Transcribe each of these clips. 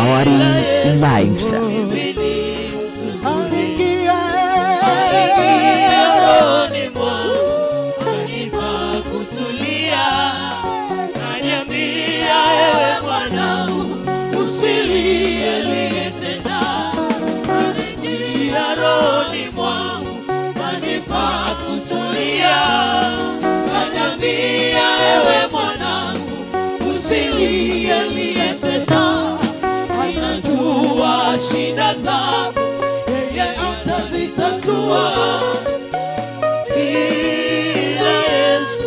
Empowering lives. Aliingia Rohoni mwangu, kanipa kutulia, kaniambia, "Ewe mwanangu, usilie tena." Aliingia rohoni mwangu, kanipa kutulia, kaniambia, "Ewe mwanangu, usilie tena." Anajua shida zako, yeye atazitatua. Bila Yesu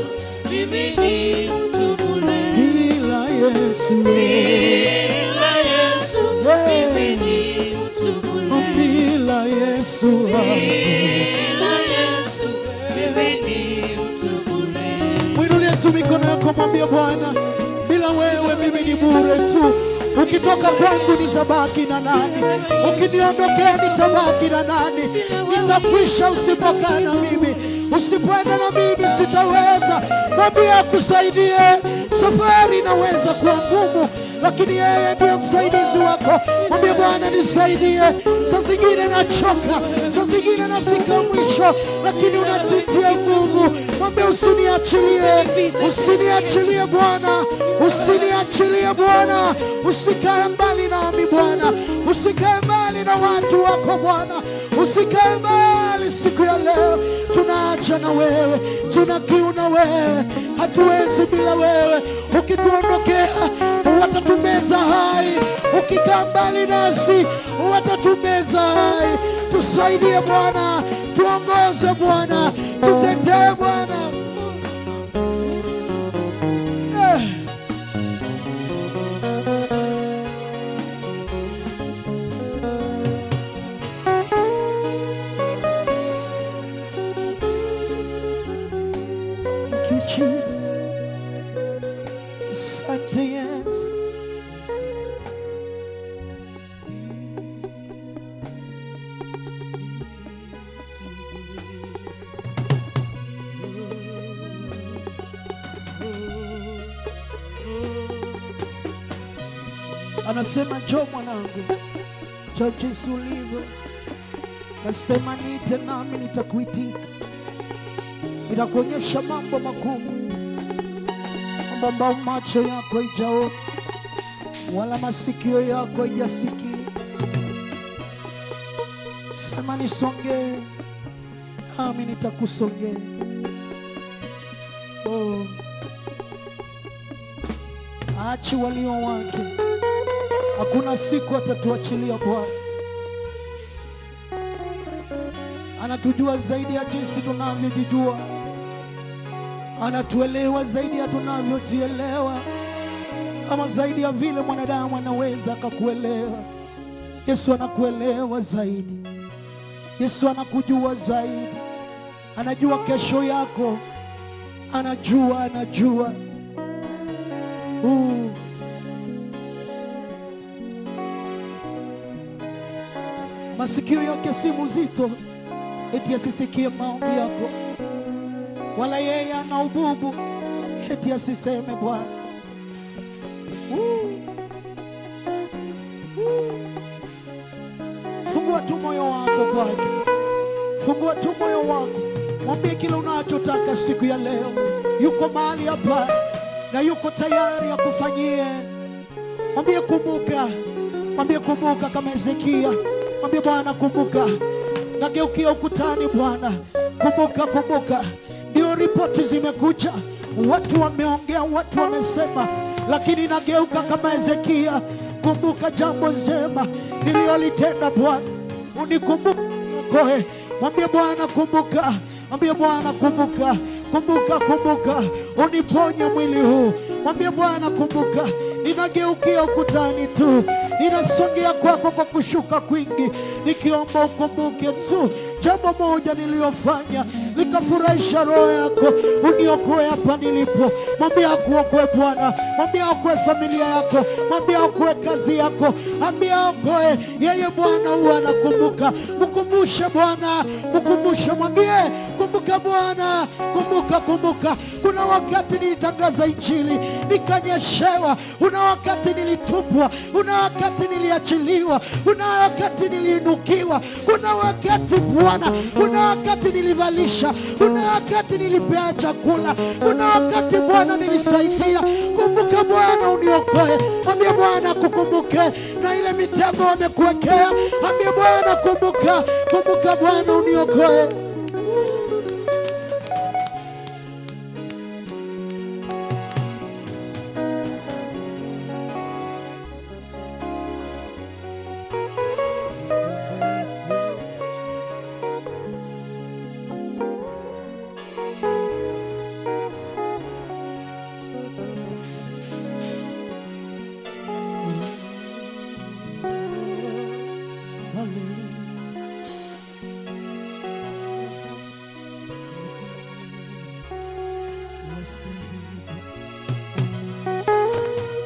mimi ni mtu bure. Bila Yesu. Bila Yesu mimi ni mtu bure. Bila Yesu. Bila Yesu mimi ni mtu bure. Mwinulie tu mikono yako, mwambie Bwana, bila wewe mimi ni bure tu. Ukitoka kwangu nitabaki na nani? Ukiniondokea nitabaki na nani? Nitakwisha usipokaa na mimi, usipoenda na mimi sitaweza. Mwambie akusaidie. Safari inaweza kuwa ngumu, lakini yeye ndiye msaidizi wako. Mwambie Bwana, nisaidie. Saa zingine nachoka, saa zingine nafika mwisho, lakini unatutia nguvu. Mwambie usiniachilie, usiniachilie Bwana, usiniachilie Bwana, usikae mbali nami Bwana, usikae mbali na watu wako Bwana, usikae mbali siku ya leo. Tunaacha na wewe, tuna kiu na wewe, hatuwezi bila wewe. Ukituondokea watatumeza hai, ukikaa mbali nasi watatumeza hai. Tusaidie Bwana, tuongoze Bwana, tutetee Bwana. Eh. Thank you, Jesus. Asante Yesu. Anasema, "Njoo mwanangu, njoo jinsi ulivyo." Nasema, "Niite nami nitakuitika, nitakuonyesha mambo makubwa, mambo ambayo macho yako haijaona wala masikio yako haijasikia." Sema, "Nisongee, nami nitakusongea." Oh. Achi walio wake, hakuna siku atatuachilia Bwana. Anatujua zaidi ya jinsi tunavyojijua, anatuelewa zaidi ya tunavyojielewa, ama zaidi ya vile mwanadamu anaweza akakuelewa. Yesu anakuelewa zaidi. Yesu anakujua zaidi, anajua kesho yako, anajua, anajua. Masikio yake si muzito eti asisikie maombi yako, wala yeye ana ububu eti asiseme Bwana. Fungua tu moyo wako kwake, fungua tu moyo wako, mwambie kile unachotaka siku ya leo. Yuko mahali hapa na yuko tayari akufanyie. Mwambie kumbuka, mwambie kumbuka, kama Hezekia. Mwambie Bwana, kumbuka, nageukia ukutani Bwana, kumbuka, kumbuka. Ndio ripoti zimekuja, watu wameongea, watu wamesema, lakini nageuka kama Hezekia. Kumbuka jambo jema nililolitenda Bwana, unikumbuke, niokoe. Mwambie Bwana kumbuka, mwambie Bwana kumbuka, kumbuka, kumbuka, uniponye mwili huu. Mwambie Bwana kumbuka, ninageukia ukutani tu, ninasongea kwako kwa kushuka kwingi, nikiomba ukumbuke tu jambo moja niliyofanya likafurahisha roho yako, uniokoe hapa nilipo. Mwambie akuokoe Bwana, mwambie aokoe familia yako, mwambie aokoe kazi yako, mwambie aokoe yeye. Bwana huwa anakumbuka. Mkumbushe Bwana, mkumbushe, mwambie kumbuka Bwana, kumbuka. Kumbuka, kumbuka, kuna wakati nilitangaza Injili nikanyeshewa, kuna wakati nilitupwa, kuna wakati niliachiliwa, kuna wakati niliinukiwa, kuna wakati Bwana, kuna wakati nilivalisha, kuna wakati nilipea chakula, kuna wakati Bwana nilisaidia. Kumbuka Bwana, uniokoe. Mwambie Bwana kukumbuke na ile mitego wamekuwekea. Mwambie Bwana kumbuka, kumbuka Bwana uniokoe.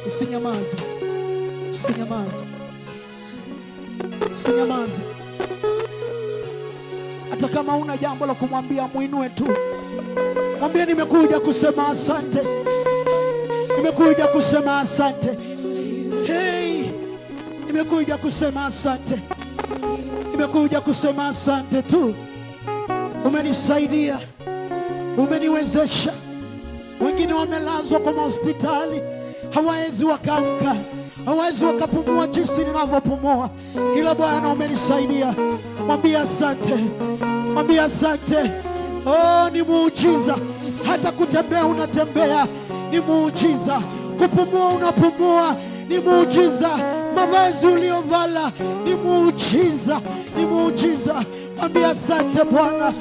Usinyamaze, usinyamaze, usinyamaze. Hata kama una jambo la kumwambia, mwinue tu, mwambie nimekuja kusema asante, nimekuja kusema asante. Hey, nimekuja kusema asante, nimekuja kusema asante tu. Umenisaidia, umeniwezesha. Wengine wamelazwa kwa mahospitali, hawawezi wakaamka, hawawezi wakapumua jinsi ninavyopumua, ila Bwana umenisaidia. Mwambie asante, mwambie asante. Oh, ni muujiza. Hata kutembea unatembea, ni muujiza. Kupumua unapumua, ni muujiza. Mavazi uliovala ni muujiza, ni muujiza. Mwambie asante Bwana,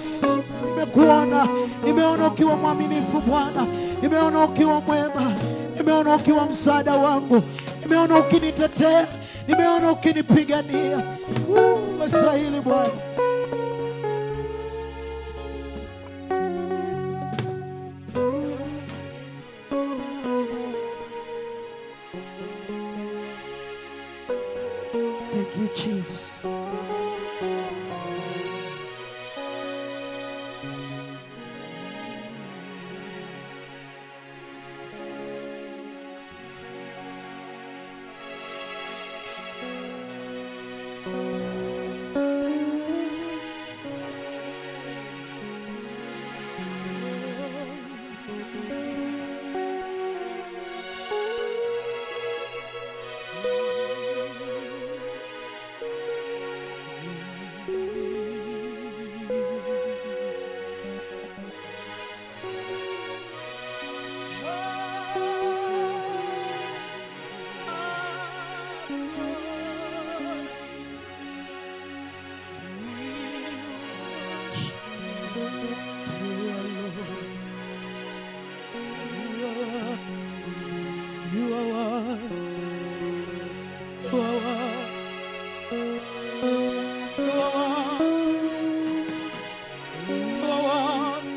nimekuona, nimeona ukiwa mwaminifu Bwana, nimeona ukiwa mwema, nimeona ukiwa msaada wangu, nimeona ukinitetea, nimeona ukinipigania. Wastahili Bwana. Thank you, Jesus. You are one. You are one. You are one. You are one.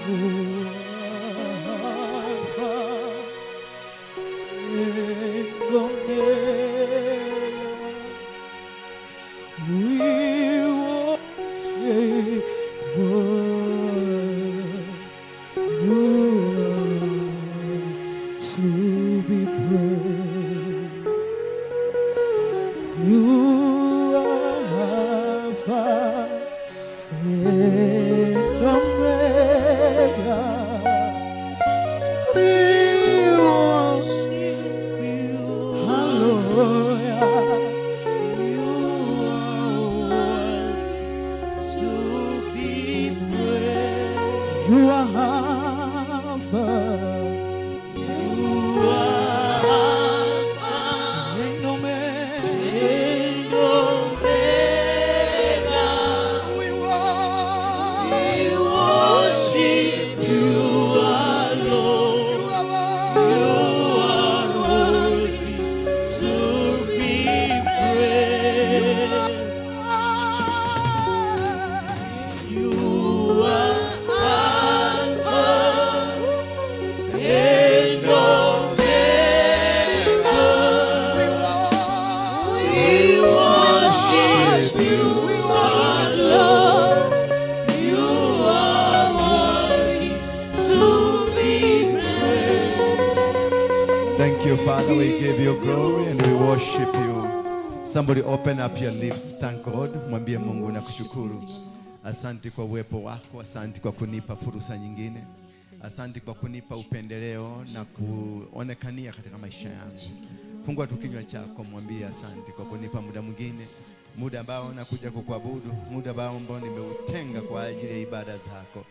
You are Alpha and Omega. We worship you. You are to be praised. You are Alpha and Omega. We worship You. Hallelujah. You are worthy to be praised. You are Alpha You are Alpha and Omega. and Omega. We worship We worship you alone. You are You are worthy to be praised. You are Alpha and Omega. We worship you alone. you, Father. We give you glory and we worship you. Somebody open up your lips. Thank God. Mwambie Mungu, nakushukuru. Asante kwa uwepo wako, asante kwa kunipa fursa nyingine. Asante kwa kunipa upendeleo na kuonekania katika maisha yangu. Fungua tu kinywa chako, mwambie asante kwa kunipa muda mwingine, muda ambao nakuja kukuabudu, muda ambao nimeutenga kwa ajili ya ibada zako.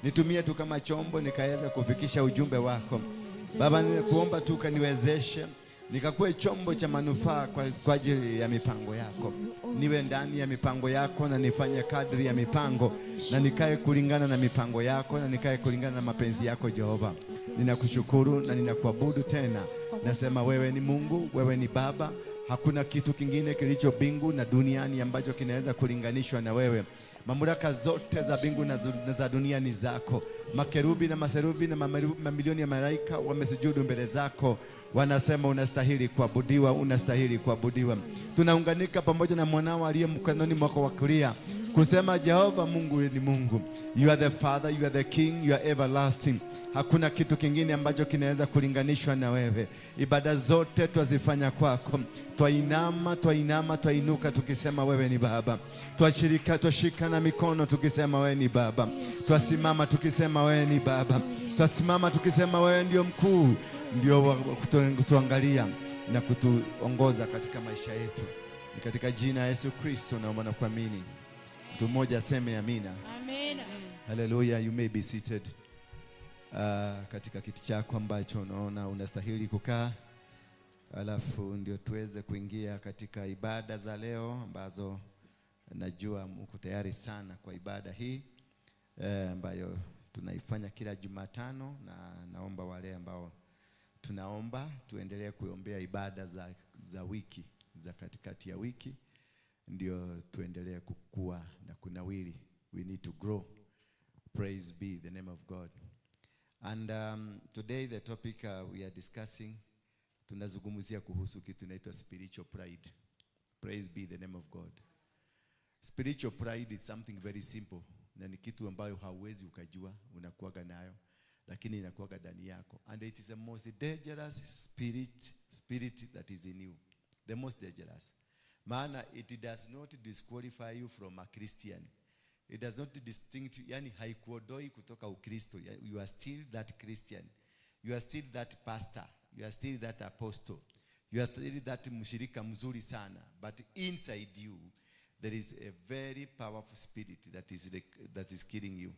Nitumie tu kama chombo nikaweza kufikisha ujumbe wako. Baba, nikuomba tu kaniwezeshe nikakuwe chombo cha manufaa kwa ajili ya mipango yako. Niwe ndani ya mipango yako na nifanye kadri ya mipango na nikae kulingana na mipango yako na nikae kulingana na mapenzi yako Jehova. Ninakushukuru na ninakuabudu tena. Nasema wewe ni Mungu, wewe ni Baba. Hakuna kitu kingine kilicho mbingu na duniani ambacho kinaweza kulinganishwa na wewe. Mamlaka zote za mbingu na za dunia ni zako. Makerubi na maserubi na mamilioni ya malaika wamesujudu mbele zako, wanasema unastahili kuabudiwa, unastahili kuabudiwa. Tunaunganika pamoja na mwanao aliye mkononi mwako wa kulia kusema, Jehova Mungu ni Mungu. You are the Father, you are the King, you are everlasting. Hakuna kitu kingine ambacho kinaweza kulinganishwa na wewe. Ibada zote twazifanya kwako, twainama, twainama, twainuka tukisema wewe ni Baba, twashirika, twashikana mikono tukisema wewe ni Baba, twasimama tukisema wewe ni Baba, twasimama tukisema wewe ndio mkuu, ndio wa kutuangalia na kutuongoza katika maisha yetu. Ni katika jina la Yesu Kristo naomba na kuamini. Mtu mmoja aseme amina. Amina. Haleluya, you may be seated. Katika kiti chako ambacho unaona unastahili kukaa, alafu ndio tuweze kuingia katika ibada za leo ambazo najua mko tayari sana kwa ibada hii ambayo tunaifanya kila Jumatano, na naomba wale ambao tunaomba tuendelee kuombea ibada za wiki, za katikati ya wiki, ndio tuendelee kukua na kunawiri. We need to grow. Praise be the name of God. And today the topic we are discussing, tunazungumzia kuhusu kitu inaitwa spiritual pride. Praise be the name of God. Spiritual pride is something very simple na ni kitu ambayo hauwezi ukajua unakuwaga nayo, lakini inakuwaga ndani yako, and it is the most dangerous spirit that is in you, the most dangerous, maana it does not disqualify you from a Christian. It does not distinct, yani haikuondoi kutoka Ukristo. You are still that Christian, you are still that pastor, you are still that apostle, you are still that mshirika mzuri sana, but inside you there is a very powerful spirit that is killing you.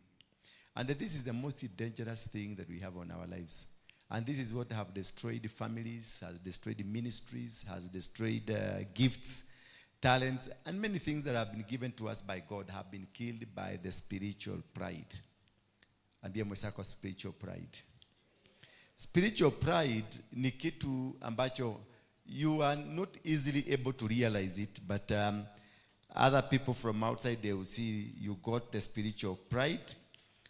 And this is the most dangerous thing that we have on our lives. And this is what have destroyed families, has destroyed ministries, has destroyed gifts, talents, and many things that have been given to us by God have been killed by the spiritual pride. Ambia mwenzako, spiritual pride. Spiritual pride ni kitu ambacho you are not easily able to realize it, but other people from outside, they will see you got the spiritual pride,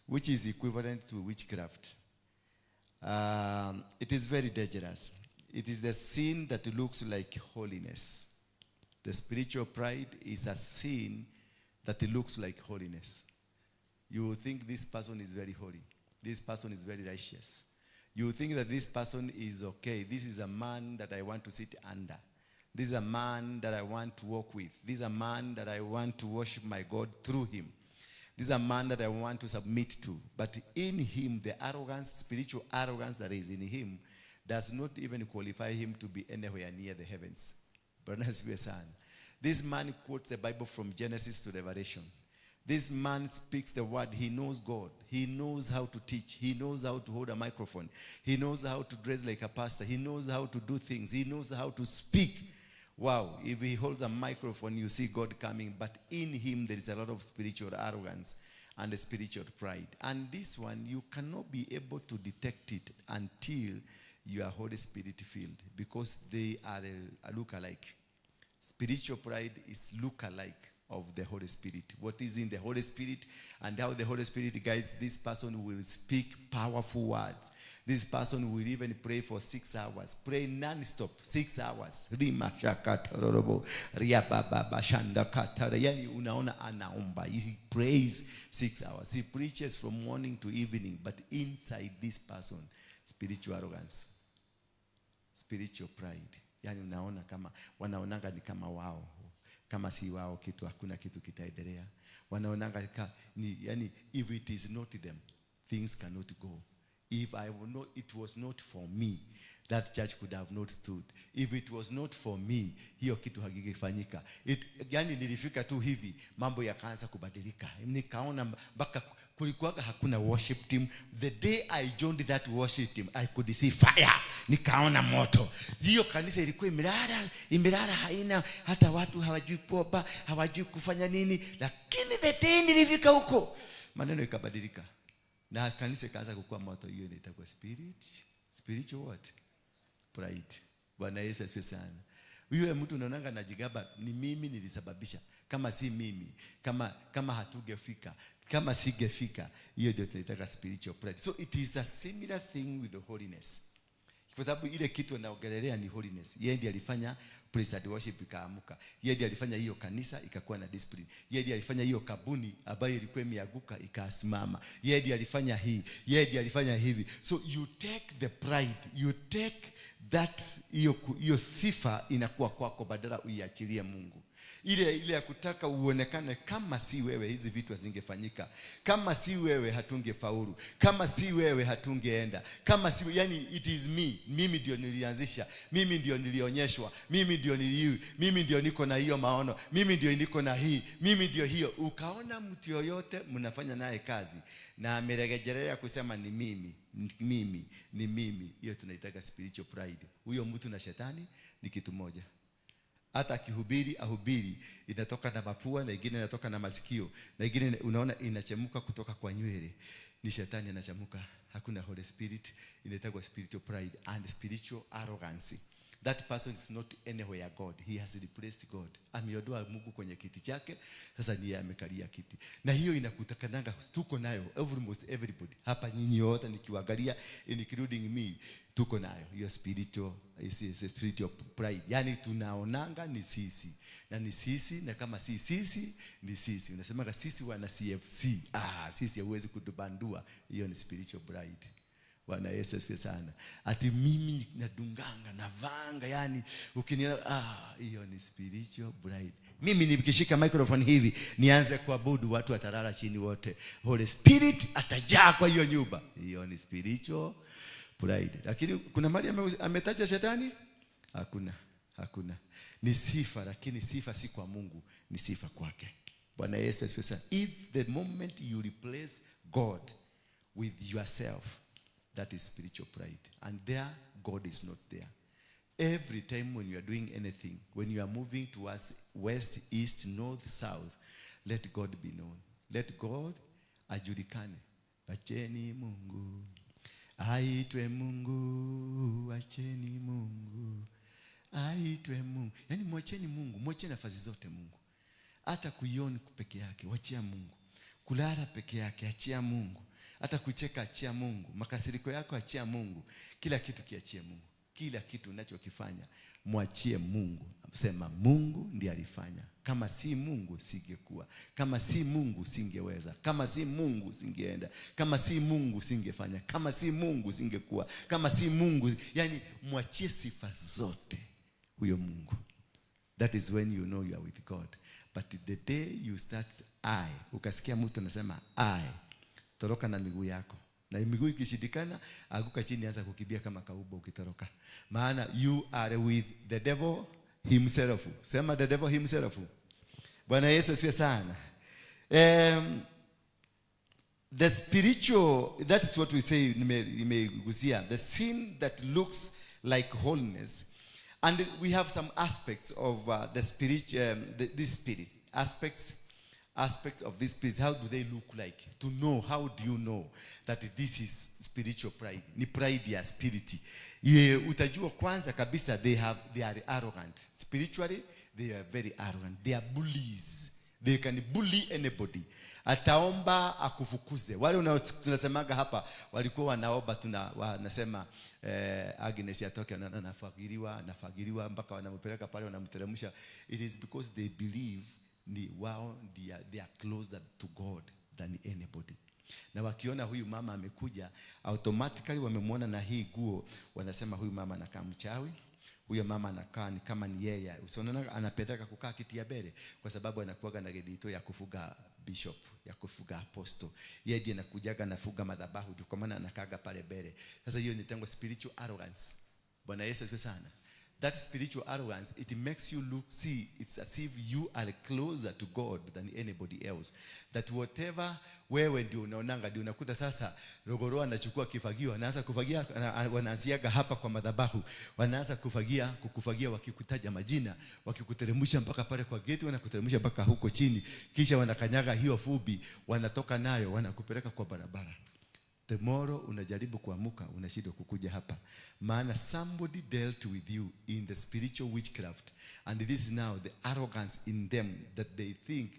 which is equivalent to witchcraft. It is very dangerous. It is the sin that looks like holiness. The spiritual pride is a sin that looks like holiness. You will think this person is very holy. This person is very righteous. You think that this person is okay. This is a man that I want to sit under. This is a man that I want to walk with. This is a man that I want to worship my God through him. This is a man that I want to submit to. But in him, the arrogance, spiritual arrogance that is in him, does not even qualify him to be anywhere near the heavens. Bwana asifiwe sana. This man quotes the Bible from Genesis to Revelation. This man speaks the word. He knows God. He knows how to teach. He knows how to hold a microphone. He knows how to dress like a pastor. He knows how to do things. He knows how to speak. Wow, if he holds a microphone, you see God coming. But in him, there is a lot of spiritual arrogance and spiritual pride. And this one, you cannot be able to detect it until you are Holy Spirit filled, because they are a look alike. Spiritual pride is look alike of the Holy Spirit. What is in the Holy Spirit and how the Holy Spirit guides this person will speak powerful words. This person will even pray for 6 hours. Pray non-stop, 6 hours. Rima shakatarorobo, riabababa shanda katara. Yani unaona anaomba. He prays 6 hours. He preaches from morning to evening. But inside this person, spiritual arrogance. Spiritual pride. Yani unaona kama wanaonanga ni kama wao, kama si wao kitu hakuna kitu kitaendelea. Wanaonanga ni, yani if it is not them, things cannot go. If I will not, it was not for me, that church could have not stood. If it was not for me, hiyo kitu hakingefanyika. Yani nilifika tu hivi, mambo yakaanza kubadilika. Nikaona mpaka kulikuwa hakuna worship team. The day I joined that worship team, I could see fire. Nikaona moto. Hiyo kanisa ilikuwa imelala, haina hata watu, hawajui kuomba, hawajui kufanya nini. Lakini the day nilifika huko, maneno ikabadilika. Na kanisa ikaanza kukua moto. Hiyo inaitwa spiritual what? Pride. Bwana Yesu asifiwe sana. Yule mtu unaonanga najigamba, ni mimi nilisababisha. Kama si mimi, kama hatungefika, kama singefika, hiyo ndio tunaitaka spiritual pride. So it is a similar thing with the holiness. Kwa sababu ile kitu anaongelelea ni holiness. Yeye ndiye alifanya praise and worship ikaamuka. Yeye ndiye alifanya hiyo kanisa ikakuwa na discipline. Yeye ndiye alifanya hiyo kabuni ambayo ilikuwa imeanguka ikasimama. Yeye ndiye alifanya hii. Yeye ndiye alifanya hivi. So you take the pride, you take that, hiyo sifa inakuwa kwako badala uiachilie Mungu. Ile ya kutaka uonekane kama si wewe hizi vitu hazingefanyika. Kama si wewe hatungefaulu. Kama si wewe hatungeenda. Kama si, yani it is me. Mimi ndio nilianzisha. Mimi ndio nilionyeshwa. Mimi ndio niliyu. Mimi ndio niko na hiyo maono. Mimi ndio niko na hii. Mimi ndio hiyo. Ukaona mtu yoyote mnafanya naye kazi na amerejelea kusema ni mimi, ni mimi, ni mimi. Hiyo tunaitaka spiritual pride. Huyo mtu na shetani ni kitu moja. Hata akihubiri, ahubiri, inatoka na mapua na ingine inatoka na masikio, na ingine unaona inachemuka kutoka kwa nywele. Ni shetani anachemuka, hakuna Holy Spirit. Inaitwa spiritual pride and spiritual arrogance. That person is not anywhere God. He has replaced God. Ameondoa Mungu kwenye kiti chake, sasa ndiye amekalia kiti. Na hiyo inakutakananga, tuko nayo almost everybody. Hapa nyinyi wote nikiwaangalia, including me, tuko nayo hiyo spiritual, spiritual pride. Yani tunaonanga ni sisi. Na ni sisi, na kama si sisi, ni sisi. Unasemaga sisi wana CFC. Sisi huwezi kutubandua. Hiyo ni spiritual pride. Bwana Yesu asifiwe sana. Ati mimi nadunganga, navanga, yani ukiniona, hiyo ni spiritual pride. Mimi nikishika microphone hivi nianze kuabudu, watu watalala chini wote. Holy Spirit atajaa kwa hiyo nyumba. Hiyo ni spiritual pride. Lakini kuna mahali ametaja shetani? Hakuna, hakuna. Ni sifa, lakini sifa si kwa Mungu, ni sifa kwake. Bwana Yesu asifiwe sana. If the moment you replace God with yourself, that is spiritual pride. And there, God is not there. Every time when you are doing anything, when you are moving towards west, east, north, south, let God be known. Let God ajulikane. Acheni Mungu, aitwe Mungu, acheni Mungu, aitwe Mungu. Yani mwacheni Mungu, mwacheni nafasi zote Mungu. Hata kuiona peke yake, wachia Mungu. Kulala peke yake, achia Mungu. Hata kucheka, achia Mungu. Makasiriko yako, achia Mungu. Kila kitu kiachie Mungu. Kila kitu unachokifanya, mwachie Mungu. Sema Mungu ndiye alifanya. Kama si Mungu singekuwa. Kama si Mungu singeweza. Kama si Mungu singeenda. Kama si Mungu singefanya. Kama si Mungu singekuwa. Kama si Mungu, yani mwachie sifa zote huyo Mungu. That is when you know you are with God. But the day you start I, ukasikia mtu anasema I, toroka na miguu yako. Na miguu ikishindikana, anguka chini, anza kukimbia kama kaubo ukitoroka. Maana you are with the devil himself. Sema the devil himself. Bwana Yesu asifiwe sana. The spiritual, that is what we say, nimegusia, the sin that looks like holiness. And we have some aspects of the spirit, this spirit. Aspects of this spirit. How do they look like? To know, how do you know that this is spiritual pride? Ni pride ya spirit. Ye, utajua kwanza kabisa they are arrogant. Spiritually, they are very arrogant. They are bullies. They can bully anybody. Ataomba akufukuze. Wale tunasemaga hapa walikuwa wanaomba, wanasema Agnes atoke, anafagiliwa, anafagiliwa mpaka wanampeleka pale wanamteremsha. It is because they believe ni wao they are closer to God than anybody. Na wakiona huyu mama amekuja, automatically wamemwona na hii guo, wanasema huyu mama anakaa mchawi. Huyo mama anakaa ni kama ni yeye. Usiona anapendeka kukaa kiti ya mbele kwa sababu anakuwaga na gedito ya kufuga bishop, ya kufuga apostle. Yeye ndiye anakujaga anafuga madhabahu, ndio kwa maana anakaga pale mbele. Sasa hiyo ni tango spiritual arrogance. Bwana Yesu asifiwe sana. That spiritual arrogance, it makes you look, see, it's as if you are closer to God than anybody else. That whatever wewe ndio unaonanga, ndio unakuta sasa Rogoro anachukua kifagio, anaanza kufagia, wanaanziaga hapa kwa madhabahu, wanaanza kufagia, kukufagia wakikutaja majina, wakikuteremsha mpaka pale kwa geti, wanakuteremsha mpaka huko chini, kisha wanakanyaga hiyo fubi, wanatoka nayo, wanakupeleka kwa barabara. Tomorrow unajaribu kuamuka, unashindwa kukuja hapa. Maana somebody dealt with you in the spiritual witchcraft. And this is now the arrogance in them that they think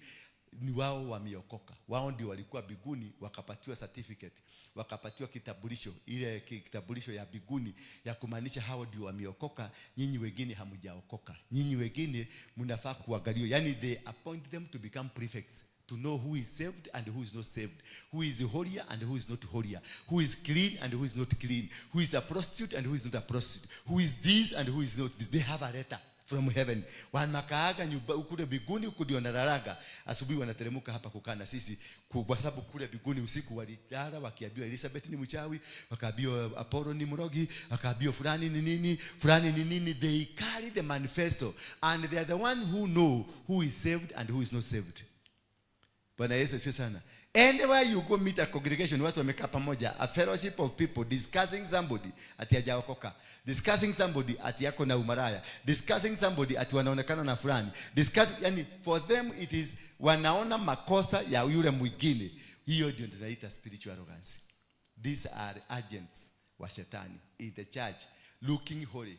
ni wao wameokoka. Wao ndio walikuwa biguni, wakapatiwa certificate, wakapatiwa kitambulisho, ile kitambulisho ya biguni ya kumaanisha hao ndio wameokoka, nyinyi wengine hamjaokoka. Nyinyi wengine mnafaa kuangaliwa. Yani they appoint them to become prefects, to know who is saved and who is not saved, who is holier and who is not holier, who is clean and who is not clean, who is a prostitute and who is not a prostitute, who is this and who is not this. They have a letter from heaven. Wanakaaga nyumba kule biguni, huku ndio wanalalaga. Asubuhi wanateremka hapa kukaa na sisi, kwa sababu kule biguni usiku walilala wakiambiwa Elizabeth ni mchawi, wakaambiwa Apollo ni mrogi, wakaambiwa fulani ni nini, fulani ni nini. They carry the manifesto and they are the one who know who is saved and who is not saved. Bwana Yesu asifiwe sana. Anywhere you go meet a congregation, watu wamekaa pamoja, a fellowship of people discussing somebody ati hajaokoka, discussing somebody ati yako na umaraya, discussing somebody ati wanaonekana na fulani, discuss, yani for them it is wanaona makosa ya yule mwingine. Hiyo ndio tunaita spiritual arrogance. These are agents wa shetani in the church, looking holy,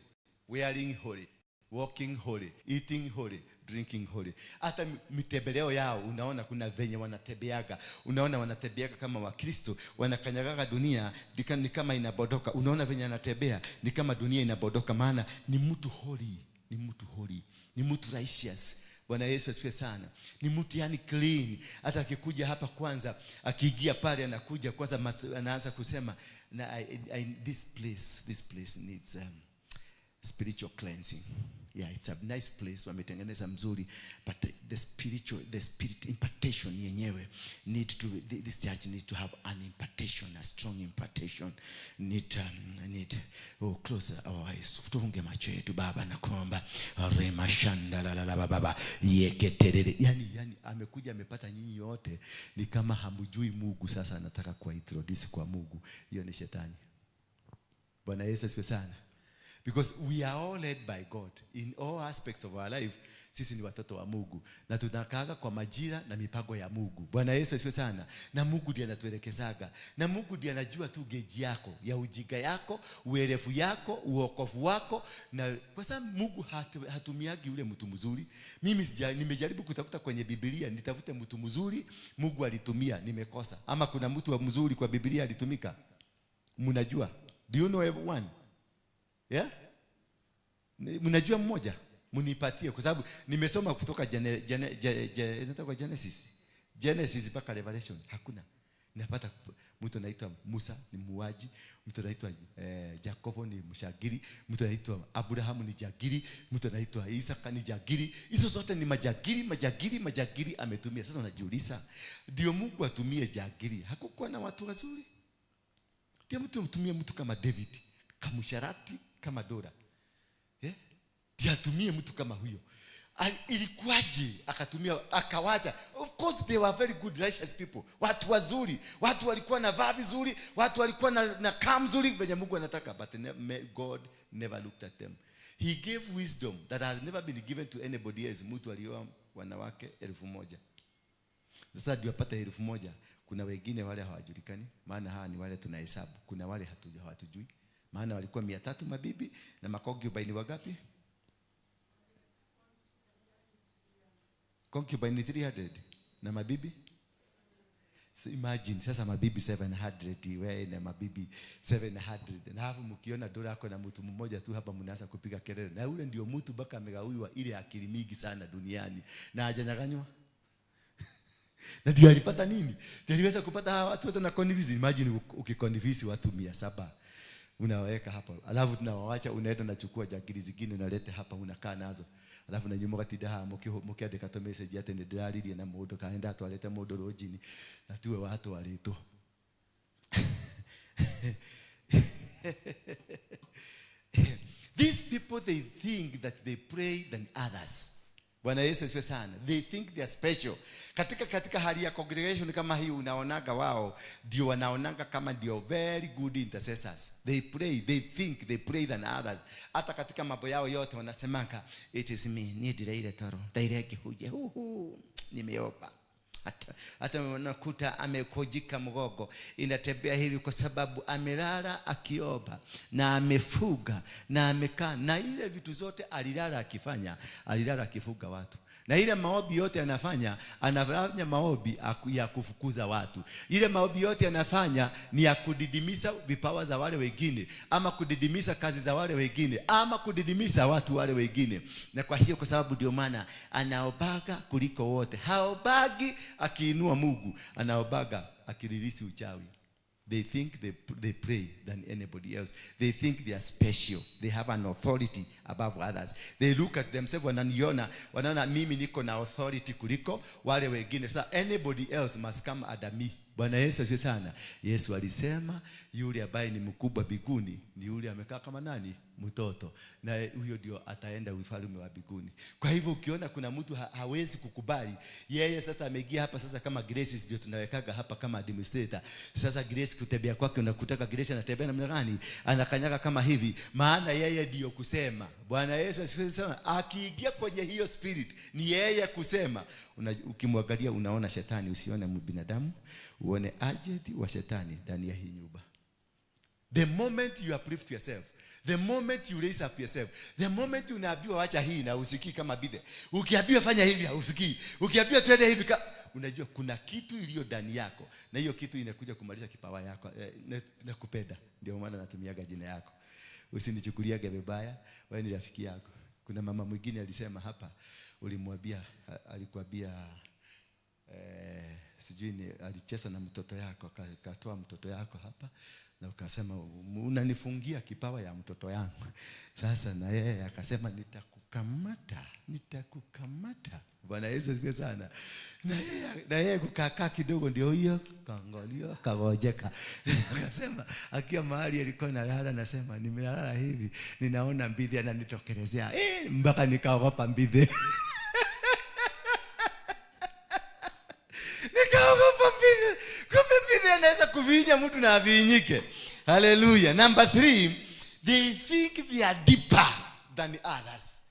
wearing holy, walking holy, eating holy, drinking holy. Hata mitembeleo yao unaona kuna venye wanatembeaga, unaona wanatembeaga kama Wakristo, wanakanyagaga dunia ni kama inabodoka. Unaona venye anatembea ni kama dunia inabodoka, maana ni mtu holy, ni mtu holy, ni mtu righteous. Bwana Yesu asifiwe sana. Ni mtu yani clean. Hata akikuja hapa kwanza, akiingia pale anakuja kwanza anaanza kusema na this place needs spiritual cleansing. Yeah, it's a nice place, wametengeneza mzuri, but the spirit impartation yenyewe need to, this church needs to have an impartation, a strong impartation. Need, oh, close our eyes. Tufunge macho yetu. Baba, nakuomba. Rema shanda la la la baba yeketerere. Yani amekuja amepata nyinyi yote ni kama hamjui Mungu, sasa anataka kuintroduce kwa Mungu. Hiyo ni shetani. Bwana Yesu asifiwe sana. Because we are all led by God in all aspects of our life. Sisi ni watoto wa Mungu na tunakaaga kwa majira na mipango ya Mungu. Bwana Yesu asifiwe sana. Na Mungu ndiye anatuelekezaga. Na Mungu ndiye anajua tu geji yako, ya ujinga yako, uerefu yako, uokovu wako. Na kwa sababu Mungu hatumiagi yule mtu mzuri. Mimi nimejaribu kutafuta kwenye Biblia, nitafute mtu mzuri Mungu alitumia, nimekosa. Ama kuna mtu mzuri kwa Biblia alitumika? Mnajua? Do you know everyone? Yeah? Mnajua mmoja? Mnipatie kwa sababu nimesoma kutoka Genesis. Genesis mpaka Revelation hakuna. Napata mtu anaitwa Musa ni muuaji, mtu anaitwa Jacobo ni mshagiri, mtu anaitwa Abrahamu ni jagiri, mtu anaitwa Isaka ni jagiri. Hizo zote ni majagiri, majagiri, majagiri ametumia. Sasa unajiuliza, ndio Mungu atumie jagiri? Hakukuwa na watu wazuri? Ndio mtu atumie mtu kama David, kamusharati kama Dora. Ndiye atumie mtu kama huyo. Ilikuwaje akatumia akawacha? Of course they were very good righteous people. Watu wazuri, watu walikuwa na vaa vizuri, watu walikuwa na kaa mzuri venye Mungu anataka, but God never looked at them. He gave wisdom that has never been given to anybody else. Mtu alioa wanawake 1,000. Sasa ndio apate 1,000. Kuna wengine wale hawajulikani, maana hawa ni wale tunahesabu. Kuna wale hawatujui. Maana walikuwa 300 mabibi na makoncubine wagapi? Concubine 300 na mabibi. So imagine sasa mabibi 700, wewe na mabibi 700. Na hapo mkiona dola yako na mtu mmoja tu hapa mnaanza kupiga kelele. Na yule ndio mtu baka amegawiwa ile akili mingi sana duniani na hajanyang'anywa. Na ndio alipata nini? Ndio aliweza kupata hawa watu wote na convince. Imagine ukiconvince watu 700 unawaweka hapo, alafu tunawawacha, unaenda unachukua jagiri zingine unalete hapa, unakaa nazo, alafu na nyuma gatinda haha mukiandika tu message ati nĩ ndĩraririe na mũndũ kana ndatwarĩte mũndũ rũnjini na tiwe watwarĩtwo. These people, they think that they pray than others. Bwana Yesu asifiwe sana. They think they are special. Katika hali ya congregation kama hii, unaonaga wao ndio wanaonaga kama ndio very good intercessors. They pray, they think they pray than others. Hata katika mambo yao yote wanasemanga, it is me, ni ndiraire toro, ndaire ngĩhunjia, huhu, nimeomba. Hata unakuta amekojika mgongo, inatembea hivi kwa sababu amelala akiomba na amefuga na amekaa, na ile vitu zote alilala akifanya, alilala akifuga watu, na ile maombi yote anafanya, anafanya maombi ya kufukuza watu. Ile maombi yote anafanya ni ya kudidimisa vipawa za wale wengine, ama kudidimisa kazi za wale wengine, ama kudidimisa watu wale wengine. Na kwa hiyo, kwa sababu ndio maana anaobaga kuliko wote. Haobagi akiinua Mungu, anaobaga akirelease uchawi. They think they pray than anybody else. They think they are special. They have an authority above others. They look at themselves, wananiona, wanaona mimi niko na authority kuliko wale wengine. So anybody else must come under me. Bwana Yesu asifiwe sana. Yesu alisema yule ambaye ni mkubwa mbinguni ni yule amekaa kama nani? Mtoto. Na huyo ndio ataenda ufalme wa mbinguni. Kwa hivyo ukiona kuna mtu hawezi kukubali, yeye sasa ameingia hapa sasa kama Grace ndio tunawekaga hapa kama administrator. Sasa Grace kutembea kwake, unakutaka Grace anatembea namna gani? Anakanyaga kama hivi, maana yeye ndio kusema. Bwana Yesu asifiwe sana. Akiingia kwenye hiyo spirit ni yeye kusema. Ukimwangalia unaona shetani, usione binadamu, uone agent wa shetani ndani ya hii nyumba. The moment you uplift yourself, the moment you raise up yourself, the moment unaambiwa wacha hii na usikii kama bidhe. Ukiambiwa fanya hivi hausikii. Ukiambiwa twende hivi unajua kuna kitu iliyo ndani yako, na hiyo kitu inakuja kumaliza kipawa yako. Nakupenda. Ndio maana natumiaga jina yako. Usinichukuliage vibaya, wewe ni rafiki yako. Kuna mama mwingine alisema hapa, ulimwambia, alikwambia, sijui ni alicheza na mtoto yako, akatoa mtoto yako hapa na ukasema unanifungia kipawa ya mtoto yangu. Sasa na yeye akasema nitakukamata, nitakukamata. Bwana Yesu asifiwe sana. Na yeye kukaa kidogo ndio hiyo kaangalia kagojeka. Akasema akiwa mahali alikuwa analala, anasema nimelala hivi ninaona mbithi ananitokelezea. Mpaka nikaogopa mbithi. Nikaogopa mbithi. Kumbe mbithi anaweza kuvinya mtu na avinyike. Hallelujah. Number 3, they think they are deeper than others.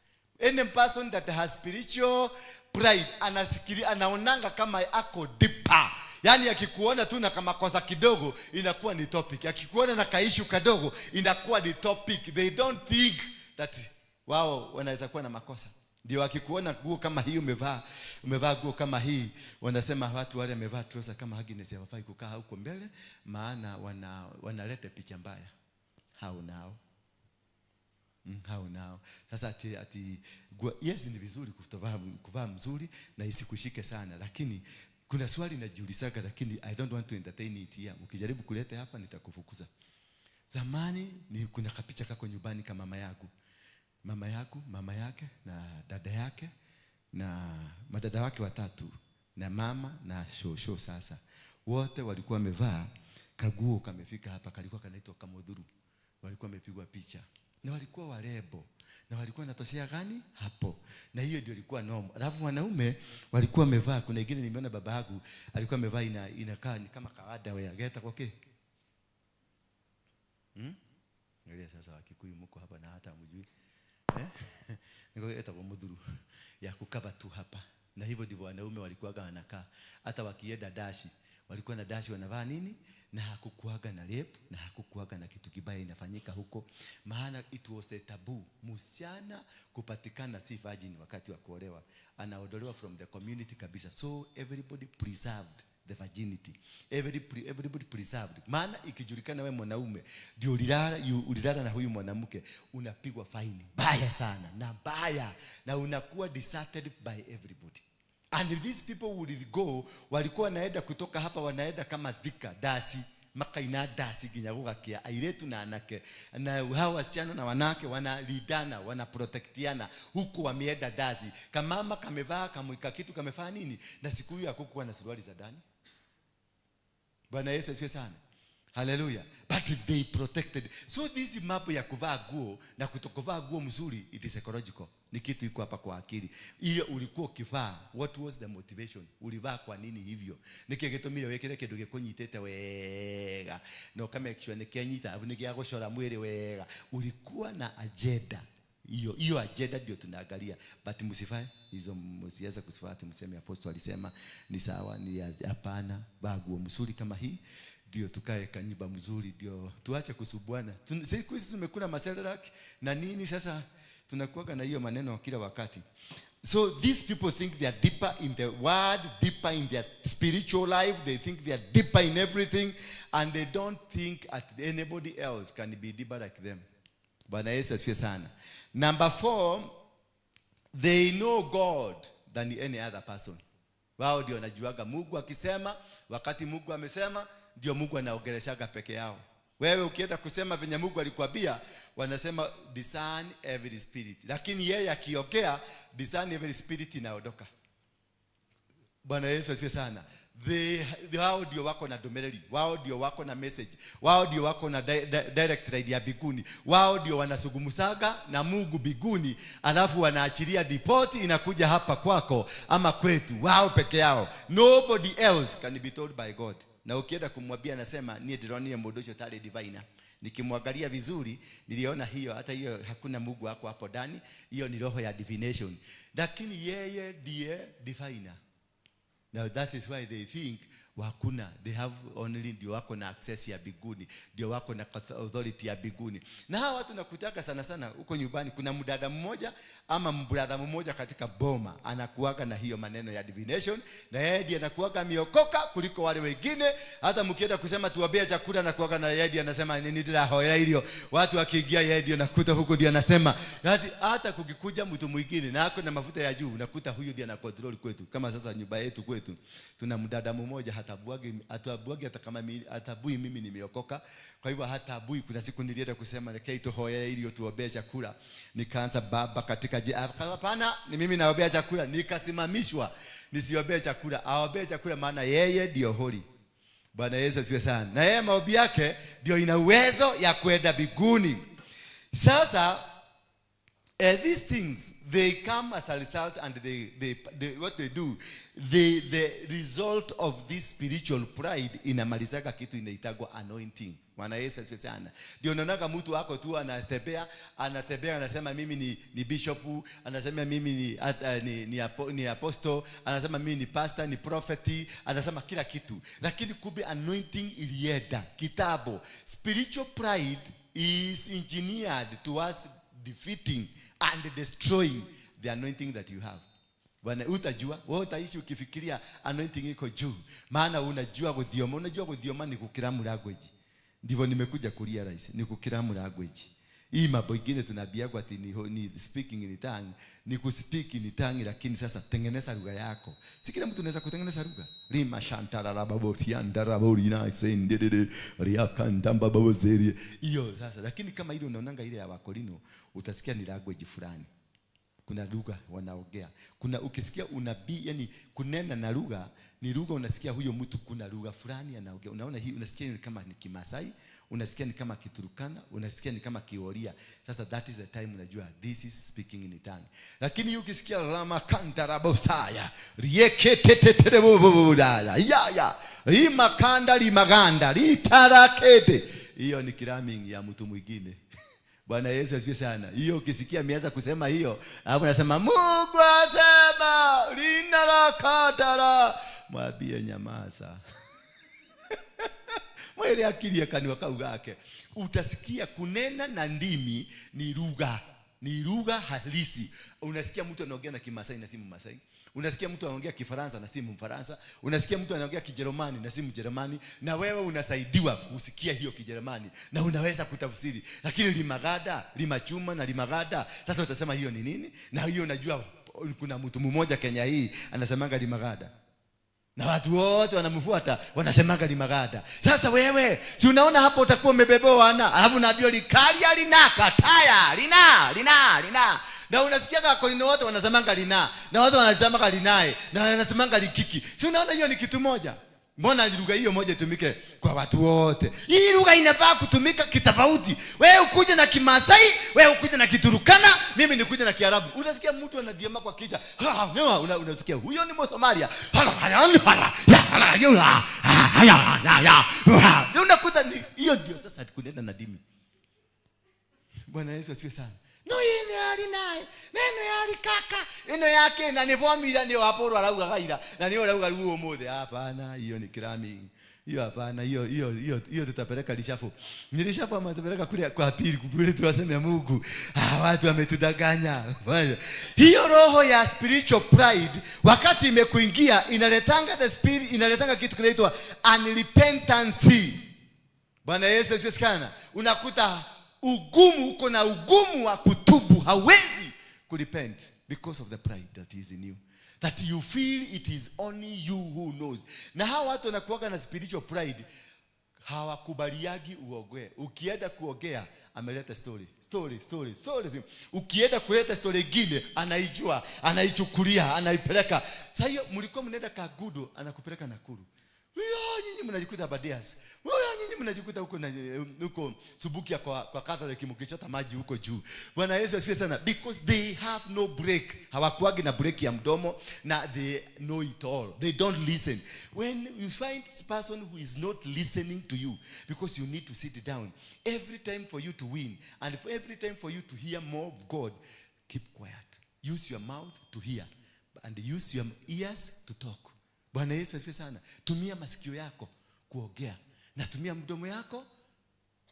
Any person that has spiritual pride anaonanga kama ako deeper. Yaani akikuona tu na kama kosa kidogo inakuwa ni topic. Akikuona na kaishu kadogo inakuwa ni topic. They don't think that wao wanaweza kuwa na makosa. Ndio akikuona nguo kama hii umevaa nguo kama hii, wanasema watu wale wamevaa trouser kama Agnes hawafai kukaa huko mbele, maana wanaleta picha mbaya. How now? How now? Sasa ati nguo, yes, ni vizuri kuvaa mzuri na isikushike sana, lakini kuna swali najiulizaga, lakini I don't want to entertain it here. Ukijaribu kuleta hapa nitakufukuza. Zamani ni kuna kapicha kako nyumbani kama mama yangu. Mama yangu, mama yake na dada yake na madada wake watatu na mama na shosho. Sasa wote walikuwa wamevaa kaguo kamefika hapa, kalikuwa kanaitwa kamudhuru. Walikuwa wamepigwa picha na walikuwa warebo na walikuwa wanatoshea gani hapo, na hiyo ndio ilikuwa norm. Alafu wanaume walikuwa wamevaa, kuna ingine nimeona baba yangu alikuwa amevaa inakaa ni kama kawaida wa geta kwake. Angalia sasa Wakikuyu mko hapa na hata hamjui. Niko eta kwa mudhuru ya kukava tu hapa. Na hivyo ndivyo wanaume walikuwa wanakaa. Hata wakienda dashi, walikuwa na dashi wanavaa nini? Na hakukuaga na rape, na hakukuaga na kitu kibaya inafanyika huko. Maana it was a taboo. Msichana kupatikana si virgin wakati wa kuolewa, anaondolewa from the community kabisa. So everybody preserved the virginity. Everybody preserved. Maana ikijulikana wewe mwanaume ndio ulilala na huyu mwanamke, unapigwa faini mbaya sana na mbaya, na unakuwa deserted by everybody. And these people would go, walikuwa wanaenda kutoka hapa, wanaenda kama Thika dasi, makaina dasi nginya gugakia, airetu na anake na hawa wasichana na wanawake wanalindana, wanaprotektiana huku wameenda dasi. Kamama kamevaa kamwika kitu kamefanya nini, na siku hiyo hakukuwa na suruali za ndani. Bwana Yesu asifiwe sana. Haleluya. But they protected. So this mambo ya kuvaa nguo na kutokuvaa nguo mzuri, it is psychological. Ni kitu iko hapa kwa akili. Ile ulikuwa ukivaa, what was the motivation? Ulivaa kwa nini hivyo? Niki gĩtũmire wĩkĩre kĩndũ gĩkũnyitĩte wega na ũka make sure nĩkĩanyita alafu nĩ gĩa gũcora mwĩrĩ wega? Ulikuwa na agenda. Hiyo hiyo agenda ndio tunaangalia, but msivae hizo, msiweze kusifaa ati mseme apostle alisema ni sawa, ni hapana. Vaa nguo mzuri kama hii ndio tukae kanyumba mzuri, ndio tuache kusubuana. Siku hizi tumekula maselak na nini, sasa tunakuwaga na hiyo maneno kila wakati. So these people think they are deeper in the word, deeper in their spiritual life. They think they are deeper in everything, and they don't think that anybody else can be deeper like them. Bwana Yesu asifiwe sana. Number four, they know God than any other person. Wao ndio wanajuaga Mungu akisema, wakati Mungu amesema, ndio Mungu anaongeleshaga peke yao. Wewe ukienda kusema venye Mungu alikwambia, wanasema discern every spirit. Lakini yeye akiongea, discern every spirit inaondoka. Bwana Yesu asifiwe sana. Wao ndio wako na domereri, wao ndio wako na message, wao ndio wako na direct ride ya biguni, wao ndio wanasugumusaga na Mungu biguni, alafu wanaachilia ripoti inakuja hapa kwako ama kwetu, wao peke yao. Nobody else can be told by God. Na ukienda kumwambia anasema, "Niĩ ndĩronire mũndũ ũcio tarĩ diviner. Nikimwangalia vizuri niliona hiyo, hata hiyo hakuna Mungu wako hapo ndani, hiyo ni roho ya divination." Lakini yeye ndiye diviner. Now that is why they think wakuna, they have only, ndio wako na access ya biguni, ndio wako na authority ya biguni. Na hawa watu nakutaka sana sana huko nyumbani, kuna mdada mmoja ama mbradha mmoja katika boma anakuaga na hiyo maneno ya divination, na yeye ndiye anakuaga miokoka kuliko wale wengine. Hata mkienda kusema tuwabea chakula, anakuaga na yeye ndiye anasema nini, ndĩrahoera irio. Watu wakiingia, yeye ndiye nakuta huko ndiye anasema. Hata kukikuja mtu mwingine na ako na mafuta ya juu, unakuta huyo ndiye ana control kwetu. Kama sasa nyumba yetu kwetu tuna mdada mmoja hatabuagi, hatabuagi hata kama hatabui mimi nimeokoka. Kwa hivyo hatabui. Kuna siku nilienda kusema rekei tuhoe irio, tuombee chakula, nikaanza, "Baba katika hapana, ni mimi naombea chakula." Nikasimamishwa nisiombee chakula, aombee chakula, maana yeye ndio holy. Bwana Yesu asifiwe sana. Na yeye maombi yake ndio ina uwezo ya kwenda biguni. Sasa these things, they come as a result, and what they do, the result of this spiritual pride inamalizaga kitu inaitagwa anointing. Bwana Yesu asifiwe sana. Ndio unaonaga mtu wako tu anatembea, anatembea, anasema mimi ni bishop, anasema mimi ni apostle, anasema mimi ni pastor, ni prophet, anasema kila kitu. Lakini kumbe anointing ilienda kitambo. Spiritual pride is engineered towards defeating and destroying the anointing that you have. Bwana, utajua wewe utaishi ukifikiria anointing iko juu, maana unajua guthioma, unajua guthioma ni gukiramu language. Ndivyo nimekuja kurealize ni gukiramu language. Hii mambo ingine tunaambiagwa ati ni speaking in tongue, ni kuspeak in tongue, lakini sasa tengeneza lugha yako. Si kila mtu anaweza kutengeneza lugha. Lima shantara la baboti andara borina sendede riakandamba babozeri. Hiyo sasa, lakini kama ile unaonanga ile ya Wakorino, utasikia ni language fulani. Kuna lugha wanaongea. Kuna ukisikia unabii, yani kunena na lugha, ni lugha unasikia huyo mtu kuna lugha fulani anaongea. Unaona hii, unasikia ni kama ni Kimasai, unasikia ni kama Kiturukana, unasikia ni kama Kioria. Sasa that is the time unajua this is speaking in tongue. Lakini ukisikia rama kantarabosaya rieketeteterebubudaya ya ya rimakanda limaganda litarakete, hiyo ni kiraming ya mtu mwingine. Bwana Yesu asifiwe sana. Hiyo ukisikia ameanza kusema hiyo, alafu nasema Mungu asema lina la katara, mwambie nyamaza. Mwele akili kanua kau gake. Utasikia kunena na ndimi ni lugha, ni lugha halisi. Unasikia mtu anaongea na Kimasai na si Mmasai. Unasikia mtu anaongea Kifaransa na si Mfaransa. Unasikia mtu anaongea Kijerumani na si Mjerumani, na wewe unasaidiwa kusikia hiyo Kijerumani na unaweza kutafsiri. Lakini limagada, limachuma na limagada, sasa utasema hiyo ni nini? Na hiyo unajua Kuna mtu mmoja Kenya hii anasemanga Limagada, na watu wote wanamfuata wanasemanga Limagada. Sasa wewe si unaona hapo utakuwa umebebewa na, alafu unaambiwa likalia linaka taya lina lina lina, na unasikia kwa wote wanasemanga lina, na watu wanasemanga linae, na wanasemanga likiki. Si unaona hiyo ni kitu moja? Mbona lugha hiyo moja itumike kwa watu wote? Hii lugha inafaa kutumika kitofauti. Wewe ukuje na Kimasai, wewe ukuje na Kiturukana, mimi nikuje na Kiarabu. Utasikia mtu anadhiema kwa kisha. Unasikia huyo ni Msomalia. Unakuta hiyo ndio sasa kunenda na dimi. Bwana Yesu asifiwe sana. No yene ali naye, neno yali kaka, ino yake na ni formula ndio hapo arauga gaira, na ndio arauga ruo mothe. Hapana, hiyo ni cramming. Hiyo hapana, hiyo hiyo hiyo hiyo tutapeleka lishafu. Ni lishafu ama tutapeleka kule kwa pili kule tuwaseme Mungu. Watu wametudanganya. Hiyo roho ya spiritual pride wakati imekuingia inaletanga the spirit, inaletanga kitu kinaitwa unrepentancy. Bwana Yesu asifiwe sana. Unakuta ugumu, uko na ugumu wa kutubu, hawezi kurepent because of the pride that is in you, that you feel it is only you who knows. Na hawa watu wanakuwaga na spiritual pride, hawakubaliagi uogee. Ukienda kuogea ameleta story, story, story, story. Ukienda kuleta story nyingine anaijua, anaichukulia, anaipeleka. Sasa hiyo mlikuwa mnaenda Kagudo, anakupeleka Nakuru. Huyo nyinyi mnajikuta Badias. Huyo nyinyi mnajikuta huko na huko Subukia kwa Catholic mkichota maji huko juu. Bwana Yesu asifiwe sana, because they have no break. Hawakuagi na break ya mdomo, na they know it all. They don't listen. When you find this person who is not listening to you, because you need to sit down every time for you to win, and for every time for you to hear more of God, keep quiet. Use your mouth to hear and use your ears to talk. Bwana Yesu asifiwe sana. Tumia masikio yako kuongea na tumia mdomo yako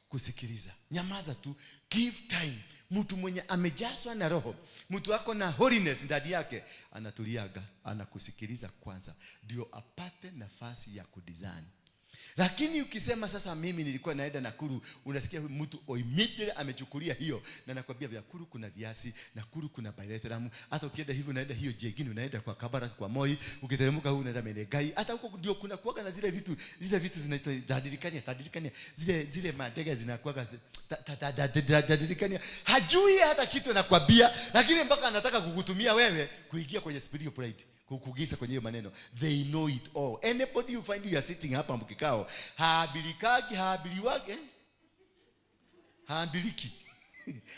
kusikiliza. Nyamaza tu, give time. Mtu mwenye amejazwa na roho, mtu wako na holiness ndani yake, anatuliaga, anakusikiliza kwanza ndio apate nafasi ya kudesign. Lakini ukisema sasa mimi nilikuwa naenda Nakuru, unasikia mtu immediately amechukulia hiyo na nakwambia Nakuru kuna viazi, Nakuru kuna pyrethrum, hata ukienda hivi unaenda hiyo jengine unaenda kwa Kabara kwa Moi, ukiteremka huku unaenda Menengai, hata huko ndio kuna kuaga na zile vitu, zile vitu zinaitwa dadirikania, dadirikania, zile mandege zinakuaga dadirikania. Hajui hata kitu anakwambia, lakini mpaka anataka kukutumia wewe kuingia kwenye spiritual pride, kukugisa kwenye hiyo maneno. They know it all. Anybody you find you are sitting hapa mkikao, haabilikagi, haabiliwagi, haambiliki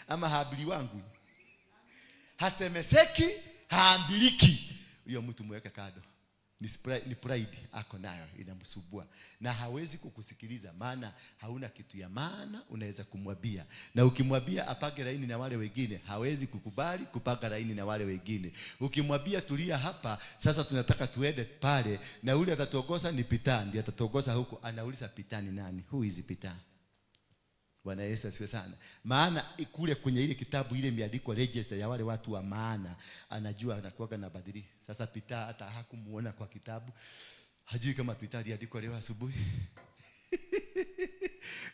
ama haabiliwangu, hasemeseki, haambiliki, huyo mtu mweke kando. Ni pride ako nayo inamsumbua, na hawezi kukusikiliza, maana hauna kitu ya maana unaweza kumwambia. Na ukimwambia apange laini na wale wengine, hawezi kukubali kupanga laini na wale wengine. Ukimwambia tulia hapa, sasa tunataka tuende pale, na yule atatuongoza ni Peter, ndiye atatuongoza huko. Anauliza Peter ni nani? Who is Peter? Bwana Yesu asifiwe sana. Maana kule kwenye ile kitabu ile imeandikwa register ya wale watu wa maana, anajua anakuwa na badili. Sasa Peter hata hakumuona kwa kitabu. Hajui kama Peter aliandikwa leo asubuhi.